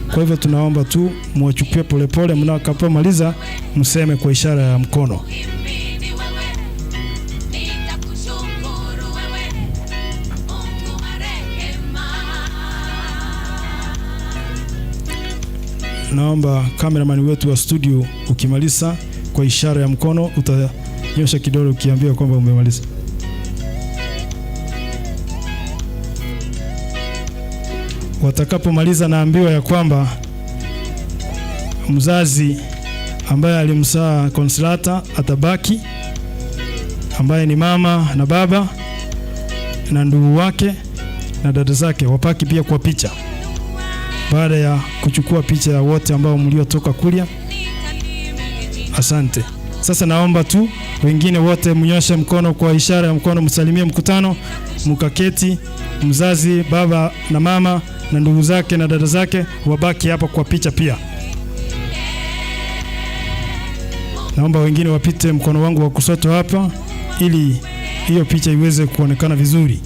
Kwa hivyo tunaomba tu mwachukue polepole, mnakapomaliza mseme kwa ishara ya mkono. Naomba cameraman wetu wa studio, ukimaliza kwa ishara ya mkono utanyosha kidole ukiambia kwamba umemaliza. Watakapomaliza naambiwa ya kwamba mzazi ambaye alimzaa Consolata atabaki, ambaye ni mama na baba na ndugu wake na dada zake wapaki pia kwa picha, baada ya kuchukua picha ya wote ambao mliotoka kulia. Asante. Sasa naomba tu wengine wote mnyoshe mkono kwa ishara ya mkono, msalimie mkutano, mkaketi. Mzazi, baba na mama na ndugu zake na dada zake wabaki hapa kwa picha pia. Naomba wengine wapite mkono wangu wa kushoto hapa ili hiyo picha iweze kuonekana vizuri.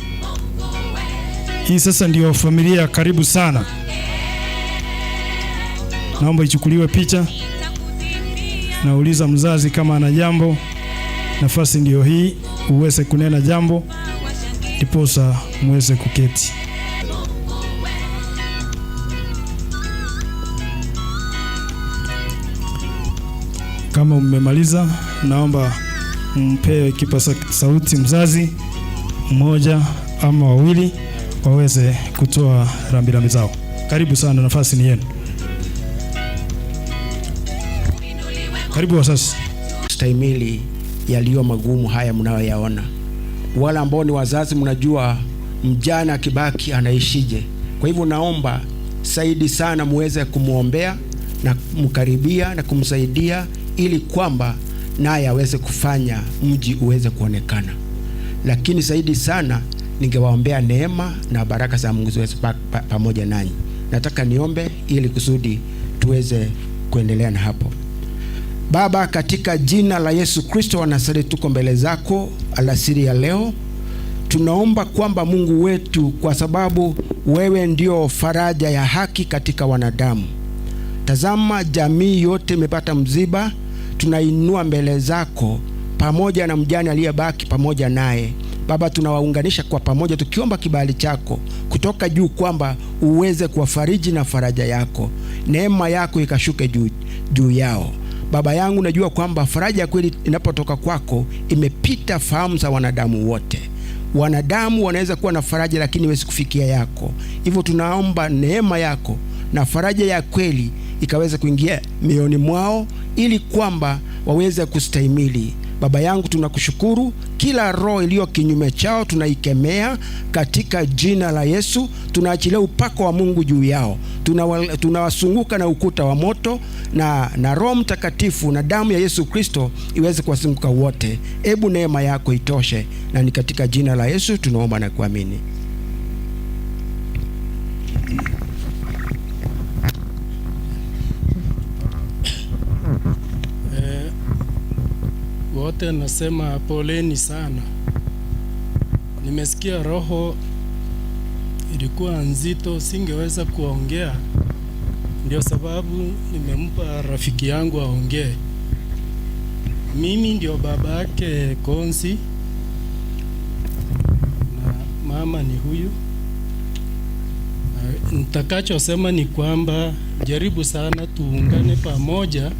Hii sasa ndio familia ya karibu sana. Naomba ichukuliwe picha. Nauliza mzazi kama ana jambo, nafasi ndio hii uweze kunena jambo, ndiposa muweze kuketi. Kama mmemaliza, naomba mpewe kipaza sauti mzazi mmoja ama wawili waweze kutoa rambirambi zao. Karibu sana, nafasi ni yenu. Karibu wazazi. Stahimili yaliyo magumu haya mnayoyaona. Wale ambao ni wazazi mnajua mjane akibaki anaishije. Kwa hivyo naomba zaidi sana muweze kumwombea na kumkaribia na kumsaidia ili kwamba naye aweze kufanya mji uweze kuonekana. Lakini zaidi sana ningewaombea neema na baraka za Mungu ziweze pamoja nanyi. Nataka niombe ili kusudi tuweze kuendelea na hapo. Baba, katika jina la Yesu Kristo wa Nazareti, tuko mbele zako alasiri ya leo. Tunaomba kwamba Mungu wetu, kwa sababu wewe ndio faraja ya haki katika wanadamu. Tazama, jamii yote imepata mziba, tunainua mbele zako pamoja na mjane aliyebaki pamoja naye. Baba, tunawaunganisha kwa pamoja tukiomba kibali chako kutoka juu kwamba uweze kuwafariji na faraja yako, neema yako ikashuke juu yao. Baba yangu, najua kwamba faraja ya kweli inapotoka kwako imepita fahamu za wanadamu wote. Wanadamu wanaweza kuwa na faraja lakini haiwezi kufikia yako. Hivyo tunaomba neema yako na faraja ya kweli ikaweze kuingia mioyoni mwao ili kwamba waweze kustahimili. Baba yangu, tunakushukuru. Kila roho iliyo kinyume chao tunaikemea katika jina la Yesu. Tunaachilia upako wa Mungu juu yao. Tunawasunguka na ukuta wa moto na Roho Mtakatifu na damu ya Yesu Kristo iweze kuwasunguka wote. Ebu neema yako itoshe, na ni katika jina la Yesu tunaomba na kuamini. Wote nasema poleni sana. Nimesikia roho ilikuwa nzito, singeweza kuongea, ndio sababu nimempa rafiki yangu aongee. Mimi ndio baba yake Konzi na mama ni huyu. Nitakachosema ni kwamba jaribu sana tuungane pamoja,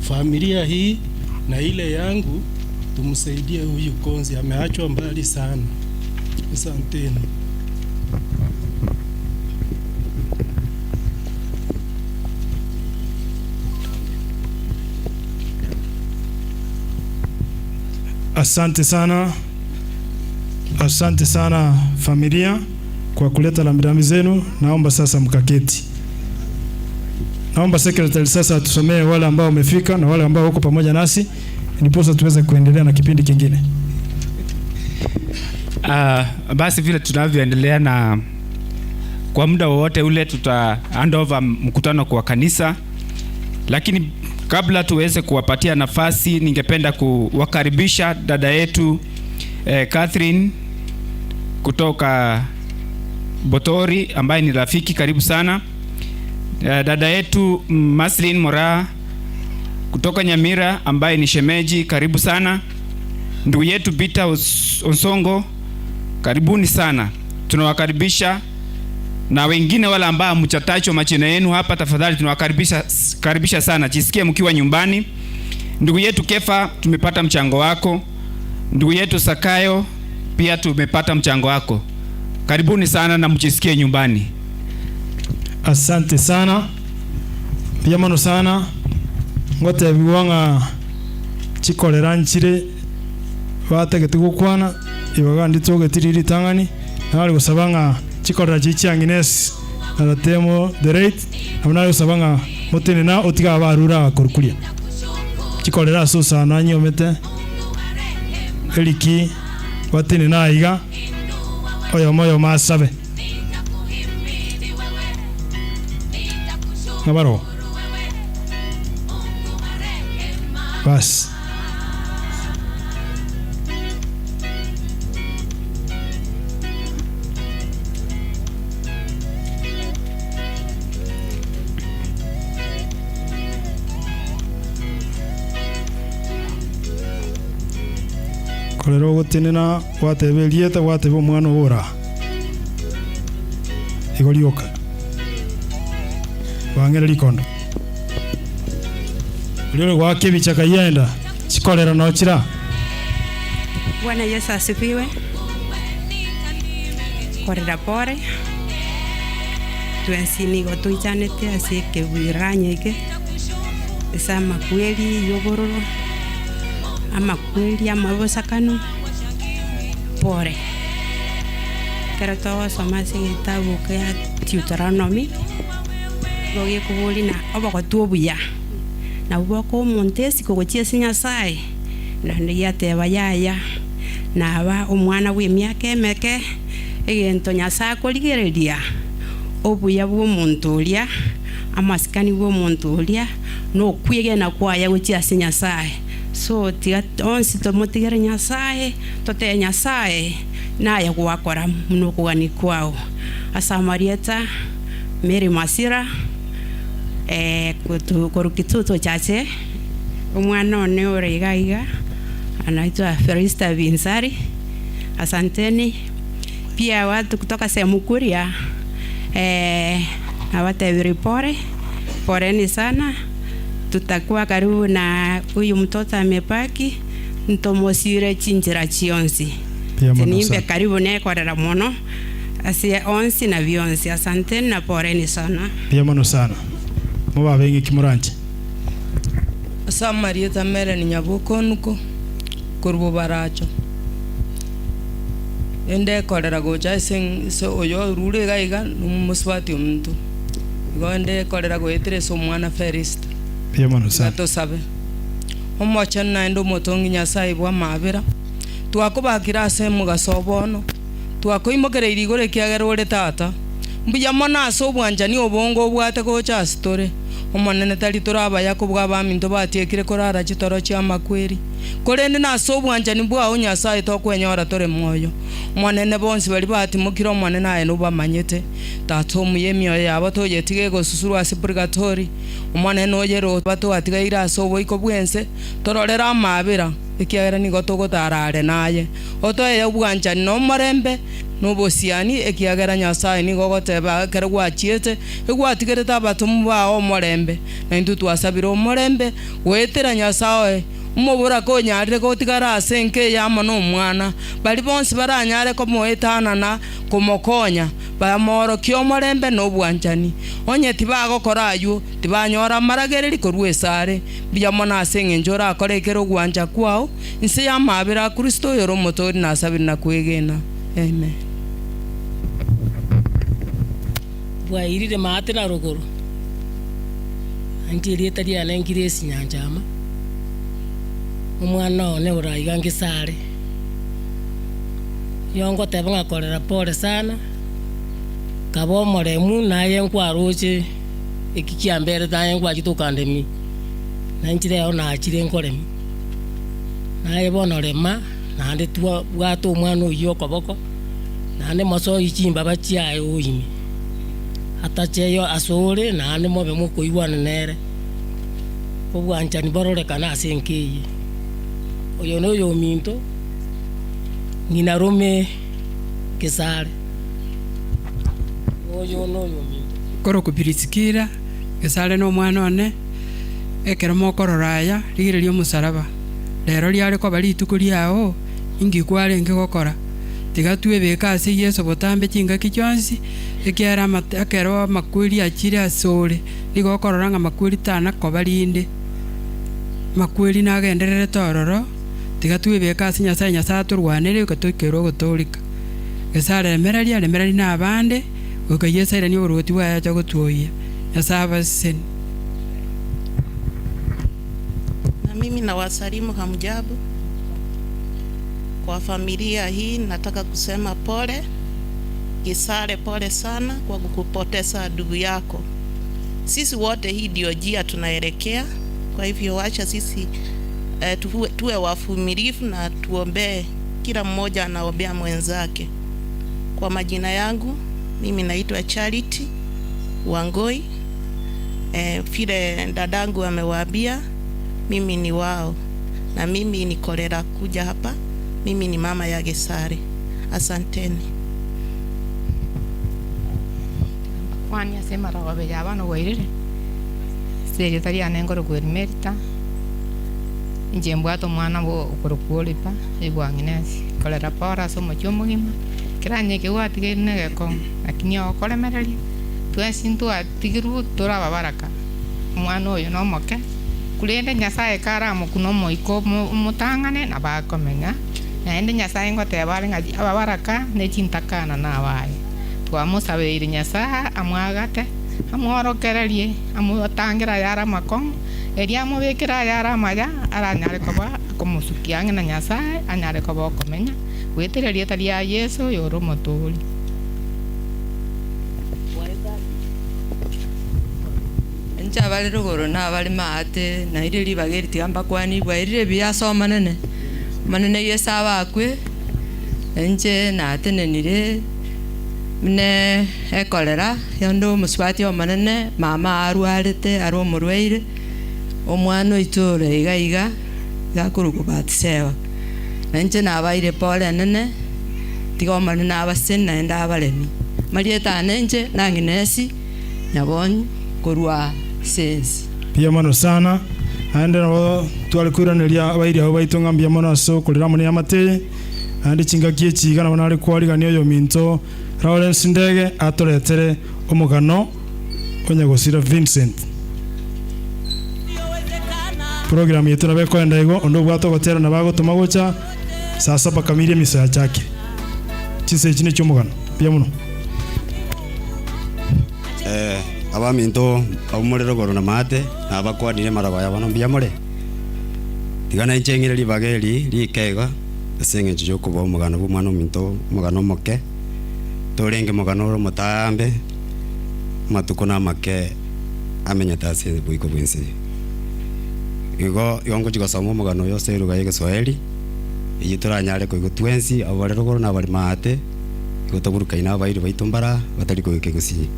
familia hii na ile yangu, tumsaidie huyu Konzi, ameachwa mbali sana. Asanteni. Asante sana, asante sana familia kwa kuleta rambirambi zenu. Naomba sasa mkaketi. Naomba secretary sasa atusomee wale ambao wamefika na wale ambao wako pamoja nasi, ndiposa tuweze kuendelea na kipindi kingine. Basi vile tunavyoendelea na kwa muda wowote ule tuta hand over mkutano kwa kanisa, lakini kabla tuweze kuwapatia nafasi, ningependa kuwakaribisha dada yetu Catherine kutoka Botori ambaye ni rafiki karibu sana. Dada yetu Maslin Mora kutoka Nyamira ambaye ni shemeji, karibu sana. Ndugu yetu Peter Onsongo, karibuni sana. Tunawakaribisha na wengine wale ambao hamjatachwa majina yenu hapa, tafadhali tunawakaribisha karibisha sana. Jisikie mkiwa nyumbani. Ndugu yetu Kefa, tumepata mchango wako. Ndugu yetu Sakayo, pia tumepata mchango wako. Karibuni sana na mjisikie nyumbani. Asante sana. Pia mano sana. Ngote biwanga chikolera nchire bategete gukwana ibaga nditoge tiriri tangani nari gusabanga chikolera chichiangines na temo the rate nari gusabanga mutene na otiga barura kurukuria chikolera so sana nyomete eliki batene na iga oyo moyo masabe ngabaro bas. Korero gotenena gwatebe rieta gwatebe omwana ora igo rioka bangere rikondo rero gwake bichaka yenda chikorera no chira. Bwana Yesu asifiwe. Korera pore twensinigo tuichanete ase ekebwiranye eke ase amakweri yobororo amakweri amabosakano pore kero togosoma ase egetabu kia Deuteronomy Igo gekoboria na obogotu obuya nabwo bokoa omonto esiko gochia ase Nyasae? Naende giateba, Yaya, naba omwana bw'emiaka emeke, egento Nyasae akorigereria, obuya bw'omonto oria, amasikani bw'omonto oria, na okwegena kwaye gochia ase Nyasae. So tiga onsi tomotigere Nyasae, totebe Nyasae, naye gwakora buna okogania kwao. Ase amarieta Mary Masira, korwa Kitutu Chache, omwana one ore iga iga anaitwa Felista Binsari, asanteni. Pia watu kutoka sehemu Kuria, nabatebirie pole, poleni sana, tutakuwa karibu na huyu mtoto amebaki, ntomosire chinchera chionsi. Mbuya mono Inche nimbe sana. karibu nekorera mono ase onsi na bionsi. Asanteni na poleni sana. Mbuya mono sana. Mobabe ng'eki moranche. Ase amarieta Melanie Nyaboke Onuko, korwa Bobaracho, ende ekorera gocha ase ase oyo orure iga iga nomosubati ominto, igo ende ekorera goetera ase omwana Felista. Mbuya mono Iga sana. tosabe. Omochenu naende omotongi Nyasae bw'amaabera, twakobakire ase omogaso o bono, twakoimokereirie igoro ekiagera ore Tata. Mbuya mono ase obwanchani obonge obwate gocha ase tore. Omonene tari tore abaya kobua abaminto batiekire korara chitoro chi'amakweri, korende nase obwanchani bwao Nyasae tokwenyora tore moyo. Omonene bonsi baria batimokire Omonene aye nobamanyete. Tata omuya emioyo yabo toyetiga egosusurwa ase purigatori. Omonene oyere batwatigaire ase oboiko bw'ense, tororere amaabera, ekiagera nigo togotara are naye. Otoe obwanchani na omorembe, na obosiani, ekiagera Nyasae nigo ogoteba ekero gwachiete, egwatigerete abatomwa bao omorembe, na intwe twasabire omorembe goetera Nyasae, omoboraka onyarire gotigara ase enka eye amo nomwana, baria bonsi baranyare komoetanana komokonya, Bamoorokie omorembe na obwanchani. Onye tibagokora ayio, tibanyora amaragereri korwa esare. Mbuya mono ase engencho orakore ekere ogwancha kwao, inse y'amaabera a Kristo oyore Omotoori nasabire na kwegena. Amen. Bwairire maate na rogoro, nainche erieta riane Ngiresi Nyanchama, omwana one ore aiga Ngesare. Nigo ngoteba ng'a korera pore sana, kaba omoremu naye nkwaroche eki kiamberete naye nkwachete okandemia, na inche rero nachire nkoremia. Naye bono rema, naende twa bwata omwana oyio okoboko, naende mosoyie chimbaba chiaye oime, atacheyo asore naende mobe mokoigwana nere, obwanchani bororekane ase enka eye. Oyo noyominto. Ng'ina rome Gesare, oyo noyominto. Korokwa Pirisikila, Gesare nomwana one, ekero mokorora aya, rigereria omosalaba. Rero riare koba rituko riao, inki kwarenge gokora? Tiga twebeke ase Yeso botambe chingaki chionsi, ekiagera ekero amakweri achire asore, nigo okorora ng'a amakweri tana koba rinde. Amakweri nagendererete ororo. Tiga twebeke ase Nyasae, Nyasae atorwanere goika toikerwe ogotooreka. Nyasae aremererie, aremererie na abande, goika Yeso airanie oboruoti bwaye ache gotwoyia. Nyasae abasesenie. Na mimi nawasalimu hamjambo. Kwa familia hii nataka kusema pole. Kisale, pole sana kwa kukupoteza ndugu yako. Sisi wote hii ndio njia tunaelekea, kwa hivyo wacha sisi eh, tuwe, tuwe wavumilivu na tuombee, kila mmoja anaombea mwenzake. Kwa majina yangu mimi naitwa Charity Wangoi. Eh, vile dadangu amewaambia mimi ni wao na mimi ni kolera kuja hapa. Mimi ni mama ya Gesare. Asanteni. Kwania ase emarogoba eye abana bwairire, ase erieta riane nkorokwa Erimerita, inche mbwate omwana bwo okorokwa Oliver oibwa Agnes, nkorera pore ase omochie omogima, ekero eke gwatigaire na egekong'u, lakini okoremereria, twensi ntwatigirwe tore ababaraka, omwana oyo na omoke, korende Nyasaye karamokune omoika omo omotang'ane nabo akomenya, naende Nyasaye ngoteba are ng'a ababaraka ne chintakana nabaye. Twamosabeire Nyasae amwagate, Amworokererie, amotangere ayare amakong'u, erio amobekere ayare amaya, aranyare koba akomosukia ang'e na Nyasae, anyare koba okomenya goetera erieta ria Yeso oyore Omotoori. Inche abare rogoro na abare maate, naire ribaga eri tiga mbakwanie, bwairire buya ase Omonene. Omonene Yeso abakwe, inche natenenire buna ekorera, onde omosubati omonene, mama arwarete are omorwaire, omwana oito ore iga iga, iga akorokwa Batiseba. Na inche nabaire pore enene, tiga Omonene abasesenie naende abaremie. Amarieta ane inche n'Agnesi Nyabonyi korwa Sensi. Mbuya mono sana. Naende nabo tware koiraneria abairi abwo baito ng'a mbuya mono ase okorera amo neamate eye. Naende chingaki echi iga nabo nare koarigania oyominto Lawrence Ndege atoretere omogano o nyagosira Vincent. Program yaito nabo ekoenda igo, onde obwate ogotera nabo agotoma gocha saa saba kamiri emisa yachakire. Chinsa echi nechi'omogano. Mbuya mono. Eh, abaminto abwo more rogoro na maate, nabakwanire amarogo aya bono mbuya more? Tiga nainche ng'ire ribaga eri rike iga, ase eng'encho y'okobua omogano bw'omwana ominto, omogano omoke, torenge mogano ore omotaambe, amatuko namake amenyete ase oboiko bw'ense eye. Igo, igo ngochia gosoma omogano oyo ase eluga y'egeswahili, eyio toranyare koigwa twensi, abwo bare rogoro na abare maate, igo toburukaine abairi baito mbara batari koigwa ekegusii.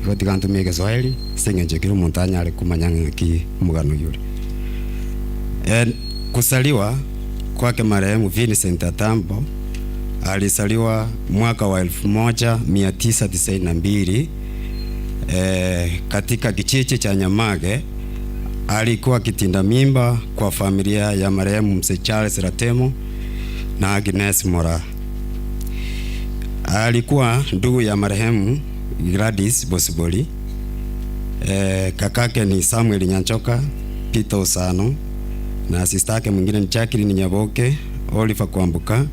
Igo tiga ntumie egeswahili ase eng'encho ekero omonto anyare komanya ng'aki omogano oyio ore. Kusaliwa kwake marehemu Vincent Atambo alisaliwa mwaka wa 1992 katika kijiji cha Nyamage. Alikuwa kitinda mimba kwa familia ya marehemu Mzee Charles Ratemo na Agnes Moraa. Alikuwa ndugu ya marehemu Gladys Bosibori. Kakake ni Samuel Nyanchoka, Peter Osano na sister yake mwingine ni Jacqueline Nyaboke, Oliver Kwambuka,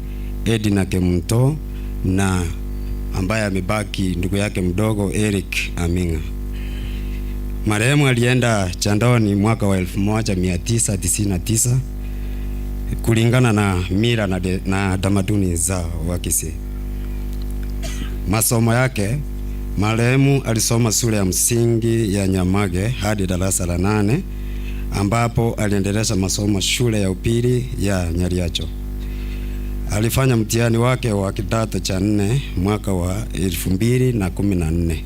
Edna Kemunto na ambaye amebaki ndugu yake mdogo Eric Aminga. Marehemu alienda chandoni mwaka wa 1999 kulingana na mila na, de, na tamaduni za Wakisii. Masomo yake, marehemu alisoma shule ya msingi ya Nyamage hadi darasa la nane ambapo aliendeleza masomo shule ya upili ya Nyariacho. Alifanya mtihani wake wa kidato cha nne mwaka wa 2014.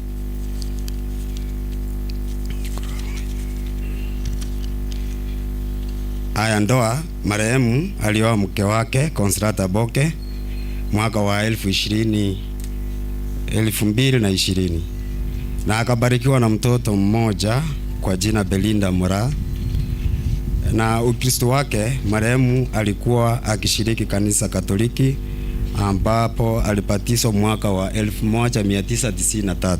Aya, ndoa. Marehemu alioa mke wake Consolata Boke mwaka wa 2020 na akabarikiwa na mtoto mmoja kwa jina Belinda Mura. Na Ukristo wake, marehemu alikuwa akishiriki kanisa Katoliki ambapo alibatizwa mwaka wa 1993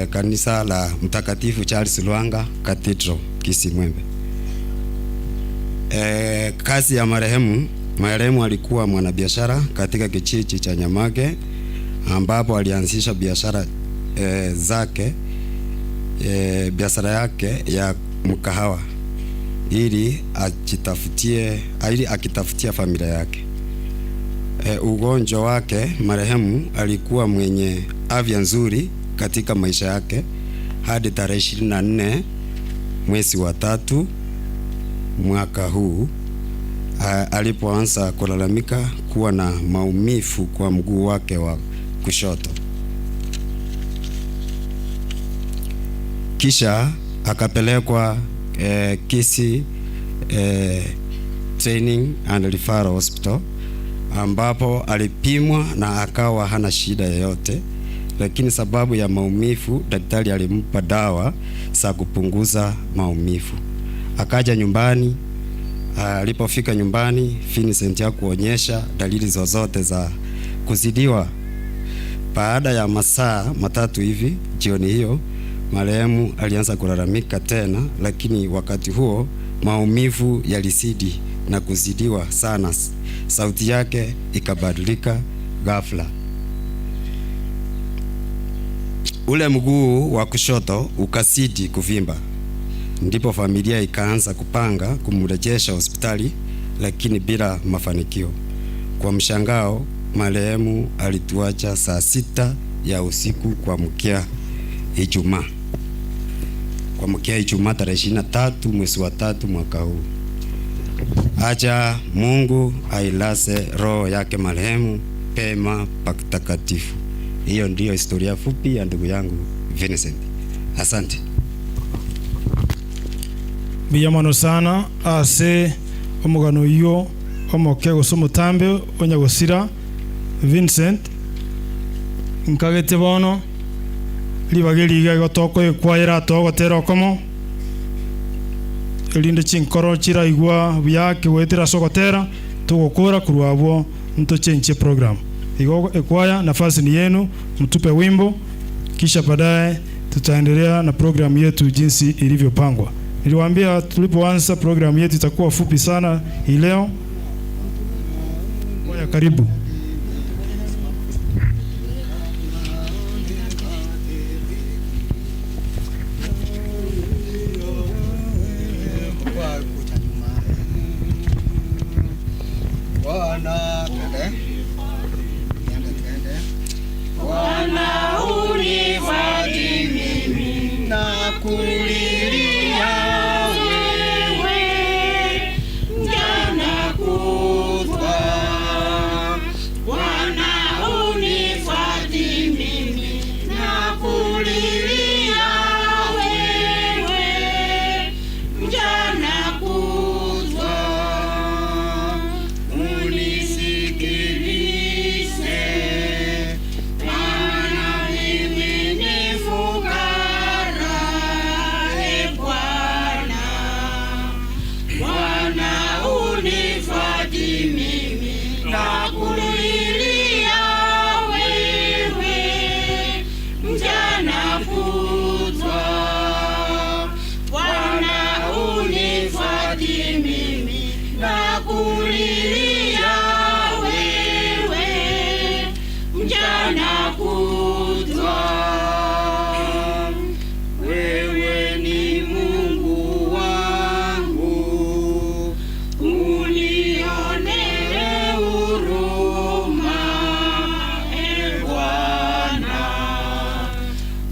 kanisa la Mtakatifu Charles Lwanga Cathedral Kisii Mwembe. Kazi ya marehemu, marehemu alikuwa mwanabiashara katika kijiji cha Nyamage ambapo alianzisha biashara zake biashara yake ya mkahawa ili ajitafutie ili akitafutia familia yake. Ugonjwa wake, marehemu alikuwa mwenye afya nzuri katika maisha yake hadi tarehe 24 mwezi wa tatu mwaka huu alipoanza kulalamika kuwa na maumivu kwa mguu wake wa kushoto. Kisha akapelekwa Kisii Training and Referral Hospital ambapo alipimwa na akawa hana shida yoyote, lakini sababu ya maumivu daktari alimpa dawa za kupunguza maumivu. Akaja nyumbani. Alipofika nyumbani, Vincent hakuonyesha dalili zozote za kuzidiwa. Baada ya masaa matatu hivi jioni hiyo, marehemu alianza kulalamika tena, lakini wakati huo maumivu yalizidi na kuzidiwa sana. Sauti yake ikabadilika ghafla. Ule mguu wa kushoto ukazidi kuvimba, ndipo familia ikaanza kupanga kumrejesha hospitali, lakini bila mafanikio. Kwa mshangao, marehemu alituacha saa 6 ya usiku kuamkia Ijumaa, kuamkia Ijumaa tarehe 23 mwezi wa 3 mwaka huu. Acha Mungu ailase roho yake marehemu pema patakatifu. Hiyo ndiyo historia fupi ya ndugu yangu Vincent. Asante. Mbuya mono sana ase omogano oyio omoke gose omotambe onya gosira Vincent, nkagete bono ribaga eri iga igo tokoekwayera togotera okomo erinde chinkoro chiraigwa buya kegoetera ase ogotera togokora korwa abwo ntochenchie program. Igo ekwaya nafasi ni yenu, mtupe wimbo kisha baadaye tutaendelea na programu yetu jinsi ilivyopangwa. Niliwaambia tulipoanza programu yetu itakuwa fupi sana hii leo. Kwaya, karibu. Bwana, twende. Twende, twende. Bwana unifariji mimi na kulilia wewe mchana kutwa. Bwana unifariji mimi na kulilia wewe mchana kutwa. Unisikilize Maana mimi ni fukara, e Bwana. Bwana unifariji mimi na kulilia wewe mchana kutwa. Bwana unifariji mimi na kulilia wewe mchana kutwa. Wewe ni Mungu wangu, unionee huruma, e Bwana.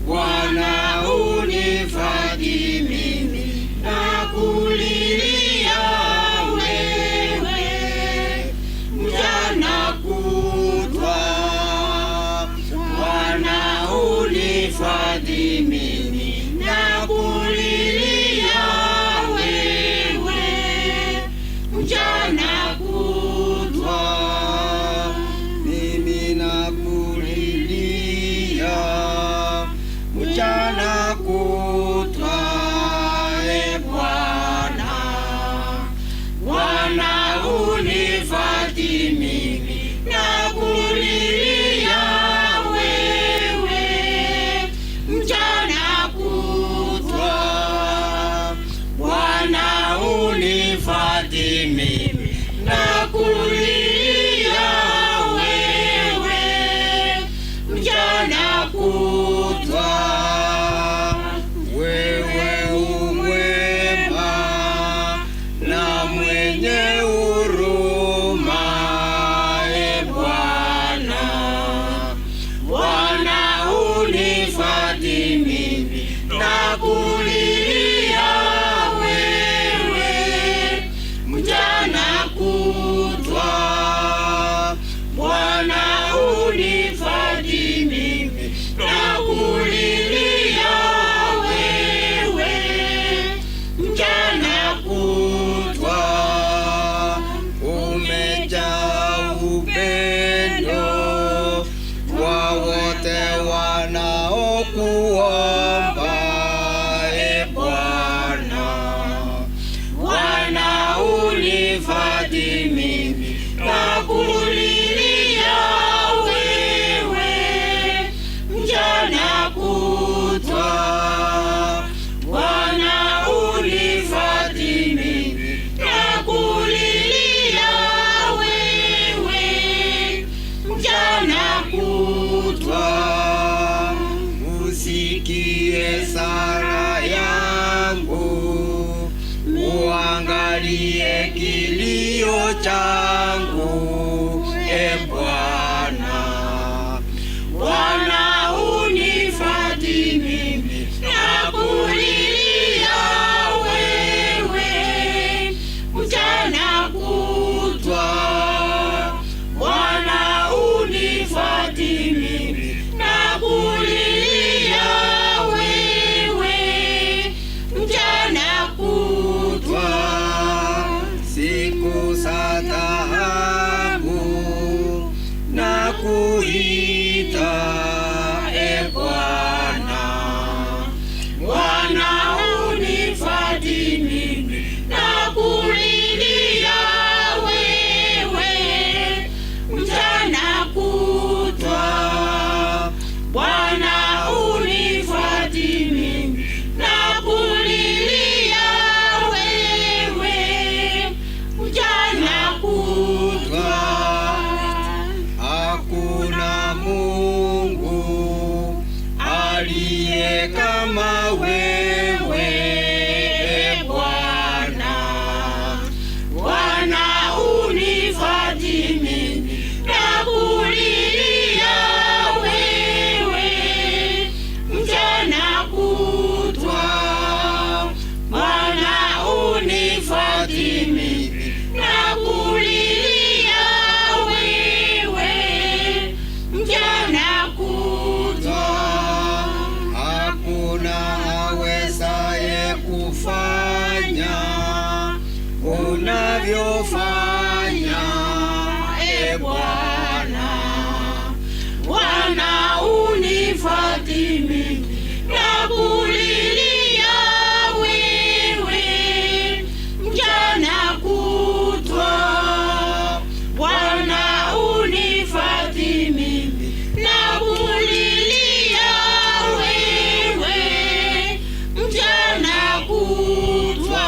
Bwana unifariji mimi na kulilia wewe mchana kutwa. Bwana unifariji mimi na kulilia wewe mchana kutwa. Mimi nakulilia mchana kutwa, e Bwana. Bwana unifariji mimi na kulilia wewe mchana kutwa. Bwana unifariji mimi na kulilia wewe mchana kutwa. Wewe umwema na mwenye huruma, e Bwana. Bwana unifariji mimi na kulilia wewe mchana kutwa. Bwana unifariji mimi na kulilia wewe mchana kutwa. Umejaa upendo kwa wote wanaokuomba, e Bwana. Bwana unifariji mimi na kulilia wewe mchana kutwa. Bwana unifariji mimi na kulilia wewe mchana kutwa. Usikie kilio changu, e Bwana. Bwana unifadhili mimi na kulilia wewe mchana kutwa. Bwana unifadhili mimi na kulilia wewe mchana kutwa. Siku za taabu na kuita, e Bwana. Bwana unifadhili mimi na kulilia wewe mchana kutwa. Bwana unifadhili mimi na kulilia wewe mchana kutwa. Hakuna Mungu aliye kama wewe, e Bwana. Bwana unifadhili mimi na kulilia wewe mchana kutwa. Bwana unifadhili mimi na kulilia wewe mchana kutwa. Hakuna awezaye kufanya unavyofanya, e Bwana. Bwana unifadhili mimi na kulilia wewe mchana kutwa. Bwana unifadhili mimi na kulilia wewe mchana kutwa.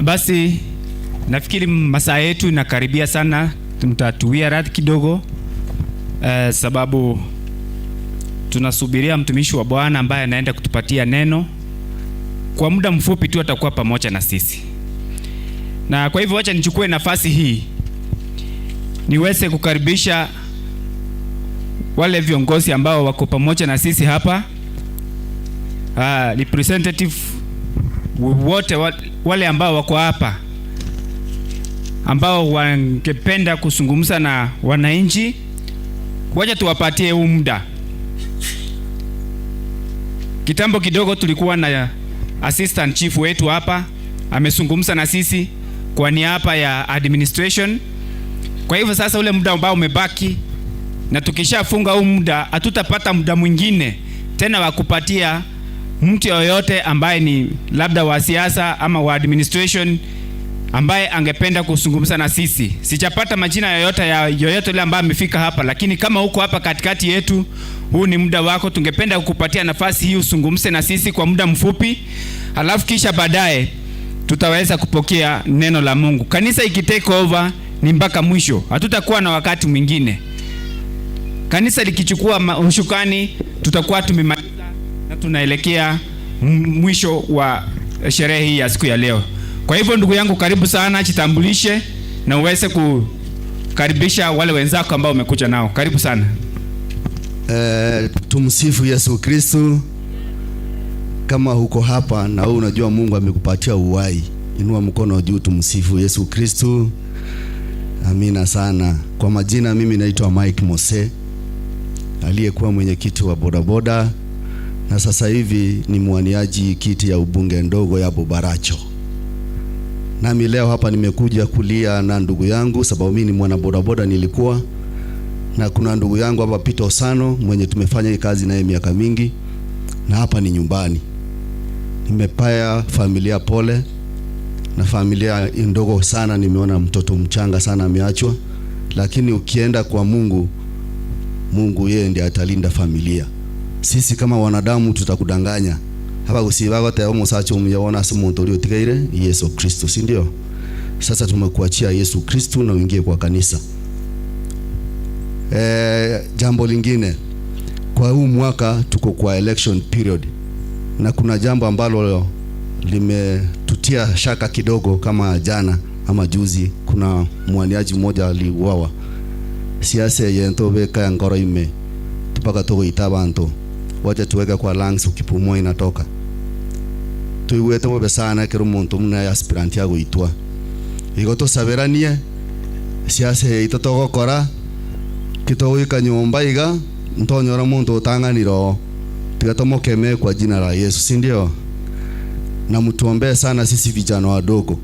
Basi nafikiri masaa yetu inakaribia sana, mtatuwia radhi kidogo eh, sababu tunasubiria mtumishi wa Bwana ambaye anaenda kutupatia neno kwa muda mfupi tu, atakuwa pamoja na sisi, na kwa hivyo wacha nichukue nafasi hii niweze kukaribisha wale viongozi ambao wako pamoja na sisi hapa, representative wote wale ambao wako hapa ambao wangependa kuzungumza na wananchi, wacha tuwapatie huu muda. Kitambo kidogo tulikuwa na assistant chief wetu hapa, amezungumza na sisi kwa niaba ya administration. Kwa hivyo sasa ule muda ambao umebaki, na tukishafunga huu muda, hatutapata muda mwingine tena wa kupatia mtu yoyote ambaye ni labda wa siasa ama wa administration ambaye angependa kuzungumza na sisi. Sijapata majina yoyote ya yoyote yule ambaye amefika hapa, lakini kama uko hapa katikati yetu, huu ni muda wako. Tungependa kukupatia nafasi hii usungumze na sisi kwa muda mfupi, alafu kisha baadaye tutaweza kupokea neno la Mungu. Kanisa ikitake over ni mpaka mwisho, hatutakuwa na wakati mwingine. Kanisa likichukua ushukani, tutakuwa tumemaliza na tunaelekea mwisho wa sherehe hii ya siku ya leo. Kwa hivyo ndugu yangu, karibu sana, jitambulishe na uweze kukaribisha wale wenzako ambao umekuja nao. Karibu sana. Tumsifu Yesu Kristu. Kama huko hapa na wewe unajua Mungu amekupatia uhai, inua mkono juu, tumsifu Yesu Kristu. Amina sana. Kwa majina mimi naitwa Mike Mose, aliyekuwa mwenyekiti wa bodaboda na sasa hivi ni mwaniaji kiti ya ubunge ndogo ya Bobaracho. Nami leo hapa nimekuja kulia na ndugu yangu, sababu mimi ni mwana bodaboda nilikuwa, na kuna ndugu yangu hapa Peter Osano mwenye tumefanya hii kazi naye miaka mingi, na hapa ni nyumbani. Nimepaya familia pole, na familia ndogo sana, nimeona mtoto mchanga sana ameachwa, lakini ukienda kwa Mungu, Mungu yeye ndiye atalinda familia. Sisi kama wanadamu tutakudanganya hapa gusiba gote omusacha omuya ase omonto oria otigaire Yesu Kristo, si ndio? Sasa tumekuachia Yesu Kristo na uingie kwa kanisa. Jambo lingine kwa huu mwaka tuko kwa election period, na kuna jambo ambalo limetutia shaka kidogo. Kama jana ama juzi, kuna mwaniaji mmoja aliuawa. Siasa yento beka ngoro ime tupaka tugoita bantu wacha tuweke kwa lungs, ukipumua inatoka. Tuiwete mobe sana kero muntu muna aspirant ya goitwa igo tusaberanie siasa ito togokora kitogoika nyumba iga ntonyora muntu utanganiro tiga tumukemee kwa jina la Yesu, si ndio? Na mtuombee sana sisi vijana wadogo,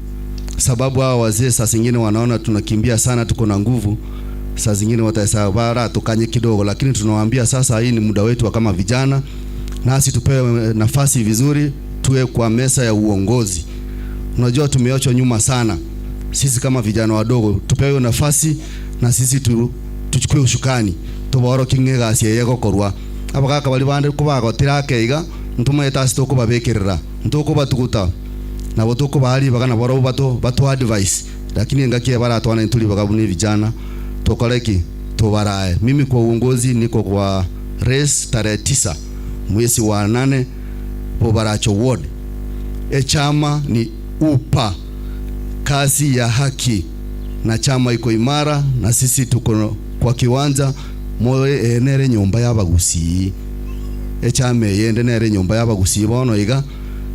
sababu hawa wazee saa zingine wanaona tunakimbia sana, tuko na nguvu, saa zingine watasabara tukanye kidogo, lakini tunawaambia sasa, hii ni muda wetu wa kama vijana, nasi tupewe nafasi vizuri, tuwe kwa mesa ya uongozi. Unajua tumeachwa nyuma sana sisi kama vijana wadogo, tupewe nafasi na sisi tuchukue ushukani tuboro kinge gasi yegokorwa abagaka bari bande kubagotira akeiga ntumaete ase tukubabikirira ntukubatuguta nabo tukubahari bagana boro batu advice, lakini ngakie baratwana ntuli bagabuni vijana tukoreki tubarae. Mimi kwa uongozi niko kwa race tarehe 9 mwezi wa 8 Bobaracho ward. Chama ni UPA, kazi ya haki, na chama iko imara na sisi tuko kwa kiwanja moe enere nyumba y'abagusii echama eyende nere nyumba y'abagusii bono iga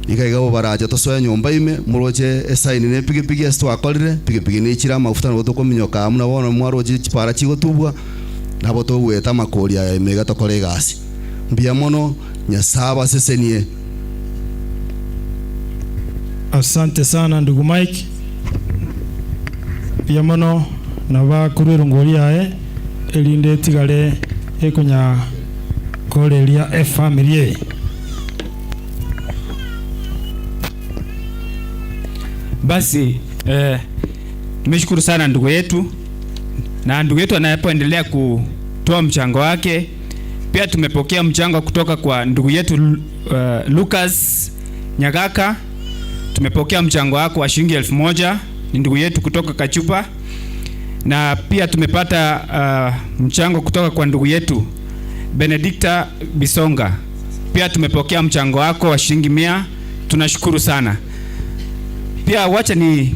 iga iga Bobaracho tosoe nyumba ime muroche esaini ne pikipiki ase twakorire pikipiki nichire amafuta nabo tokominyoka amo na bono mwaroche chipara chigotubwa nabo togweta amakori aya ime iga tokore egasi mbuya mono Nyasaye abasesenie. Asante sana ndugu Mike. Mbuya mono naba korwa erongori yaye erinde etigare ekonya koreria efamily eye. Basi tumeshukuru sana ndugu yetu, na ndugu yetu anapoendelea kutoa mchango wake, pia tumepokea mchango kutoka kwa ndugu yetu Lucas Nyagaka. Tumepokea mchango wako wa shilingi 1000, ni ndugu yetu kutoka Kachupa, na pia tumepata mchango kutoka kwa ndugu yetu Benedicta Bisonga. Pia tumepokea mchango wako wa shilingi 100, tunashukuru sana. Pia wacha ni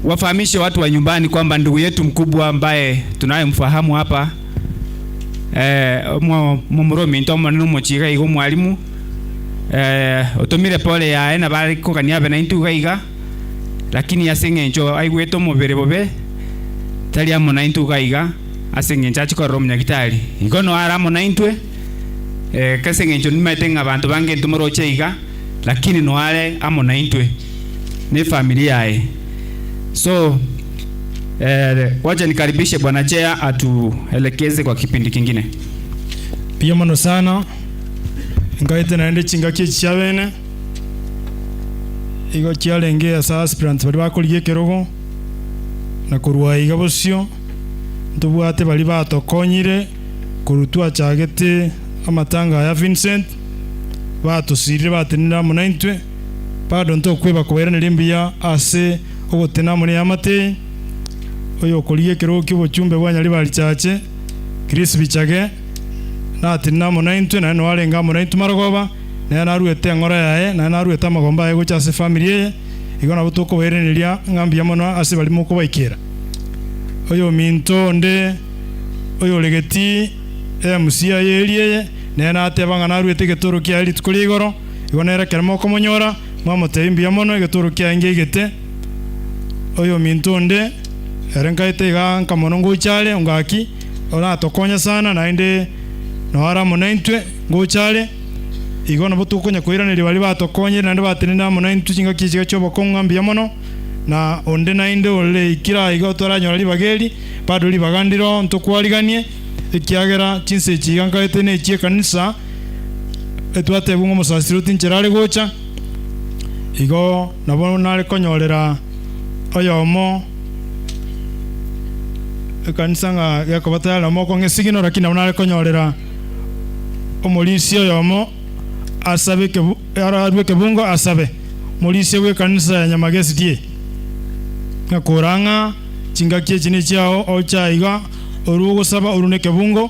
wafahamishe watu wa nyumbani kwamba ndugu yetu mkubwa ambaye tunayemfahamu hapa mumuromi ntomo numuchiga igo mwalimu otumire pole yae na bari kogania abe naintu iga iga, lakini ase eng'encho aigwete omobere bobe tari amo naintu iga iga, ase eng'encho achikorora omunyagitari igo no ara amo naintwe kase eng'encho nimaete ng'a abanto bange ntomoroche iga, lakini no are amo naintwe ne familia yae. So wacha nikaribishe Bwana Chair atuelekeze kwa kipindi kingine. Pia mono sana ngaite naende chingaki chia bene igo chiarenge ase aspirants bari bakorigia ekerogo na korwa iga bosio ntobwate bari batokonyire korwa twachagete amatanga ya Vincent batosirire batenera amo naintwe bado ntokweba kobairaneria mbuya ase ogotena amo na eamate oyo okorigia ekerogo kia obochumbe bwa Nyaribari Chache Chris Bichage natenena amo naintwe naende noarenge amo naintwe marogoba naye naruete eng'oro yaye naye naruete amagomba aye gocha ase family eye igo nabo tokobairaneria ng'a mbuya mono ase bari mokobaikera. Oyo ominto onde oyoregeti MC aye eria eye naye nateba ng'a naruete egetoro kiaye rituko ria igoro igo nere ekero mokomonyora mwamotebia mbuya mono egetoro kiaye ngeigete. Oyo ominto onde ere nkaete iga nka mono ngocha are ongaki oratokonya sana naende noare amo naintwe ngocha are igo nabo tokonya koiraneria baria batokonyire naende batenenire amo naintwe chingaki echi chia obokong'u ng'a mbuya mono na onde naende ore ikire iga toranyora ribaga eri bado ribaga ndiro ntokwariganie ekiagera chinsa echi iga nkaete na echia ekanisa etwatebwa ng'a omosasiroti nchera are gocha igo nabo nare konyorera oyomo ekanisa ng'a gekoba tayari nabo mokong'a esigino lakini nabo nare konyorera omorisia oyomo asabe ekebu ararue ekebungo asabe morisia bw'ekanisa ya Nyamagesi die ng'a kora ng'a chingaki echi nechiao ocha iga orue ogosaba orue na ekebungo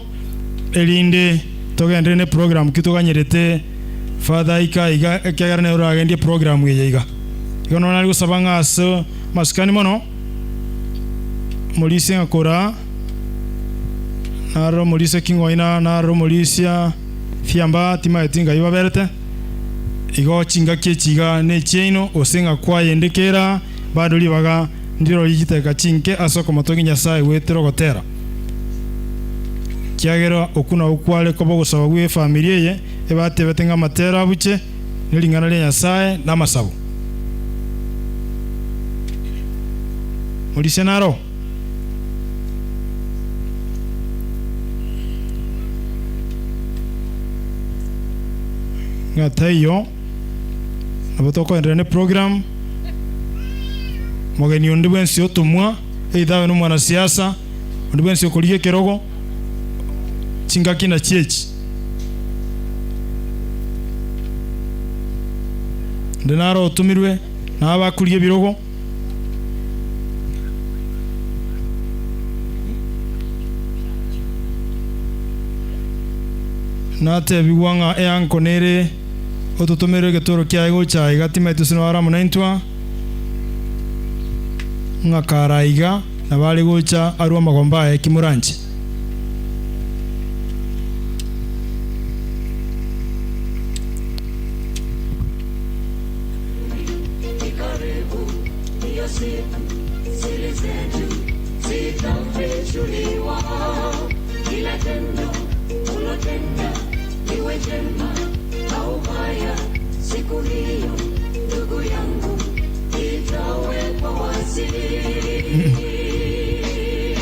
erinde togenderere na eprogram ki toganyerete Father ika iga ekiagera nere oragendie eprogram eye iga. Igo nonya nare gosaba ng'a ase amasikani mono morisia ng'a kora narora omorisia king'oina narora omorisia fiamba timaeti ngai baberete igo chingaki echi iga ne echiaino gose ng'a kwayende kera bado ribaga ndirorie chidakika chinke ase okomotogia Nyasaye goetera ogotera. Kiagera okwo nabo kware koba ogosaba gw'efamiri eye ebatebete ng'a amatera abuche ne ring'ana ria Nyasae na amasabo. Morisia naro? Ng'a taiyo, nabo tokoenderea ne program, mogeni onde bwensi otomwa, either abe nomwanasiasa, onde bwensi okorigia ekerogo, chingaki nachio echi. Onde naro otomirwe na abakoria ebirogo. Natebigwa ng'a eanko nere ototomerwe egetoro kiaye gocha aiga timaeti gose naro amo naintwe, ng'a kare aiga nabo are gocha arue amagomba aye kimoranche.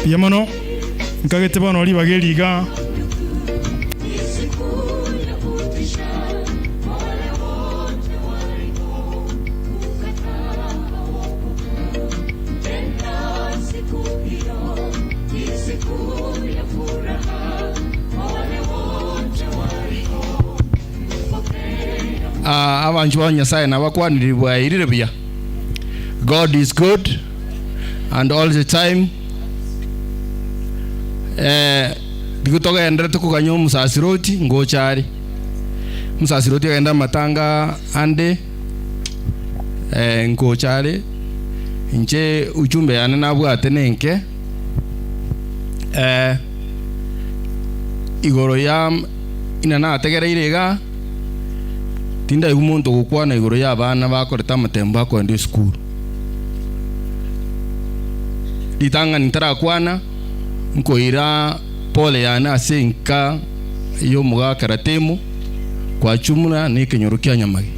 Mbuya mono, nkagete bono ribaga eri iga. Ah, abanchu ba Nyasaye nabakwaniri bwairire buya. God is good and all the time. Eh, tigo togenderete koganya omosasiroti ngocha are. Omosasiroti agende amatanga ande eh, ngocha are. Inche ujumbe yane nabwate nenke eh, igoro ya ina nategereire iga tindaigwa monto ogokwana igoro ya abana bakorete amatembo bakoenda esukuru. Ritang'ani ntarakwana nkoira pole yane ase enka ya omogaka Ratemo kwa chumura na ekenyoro kia Nyamagi.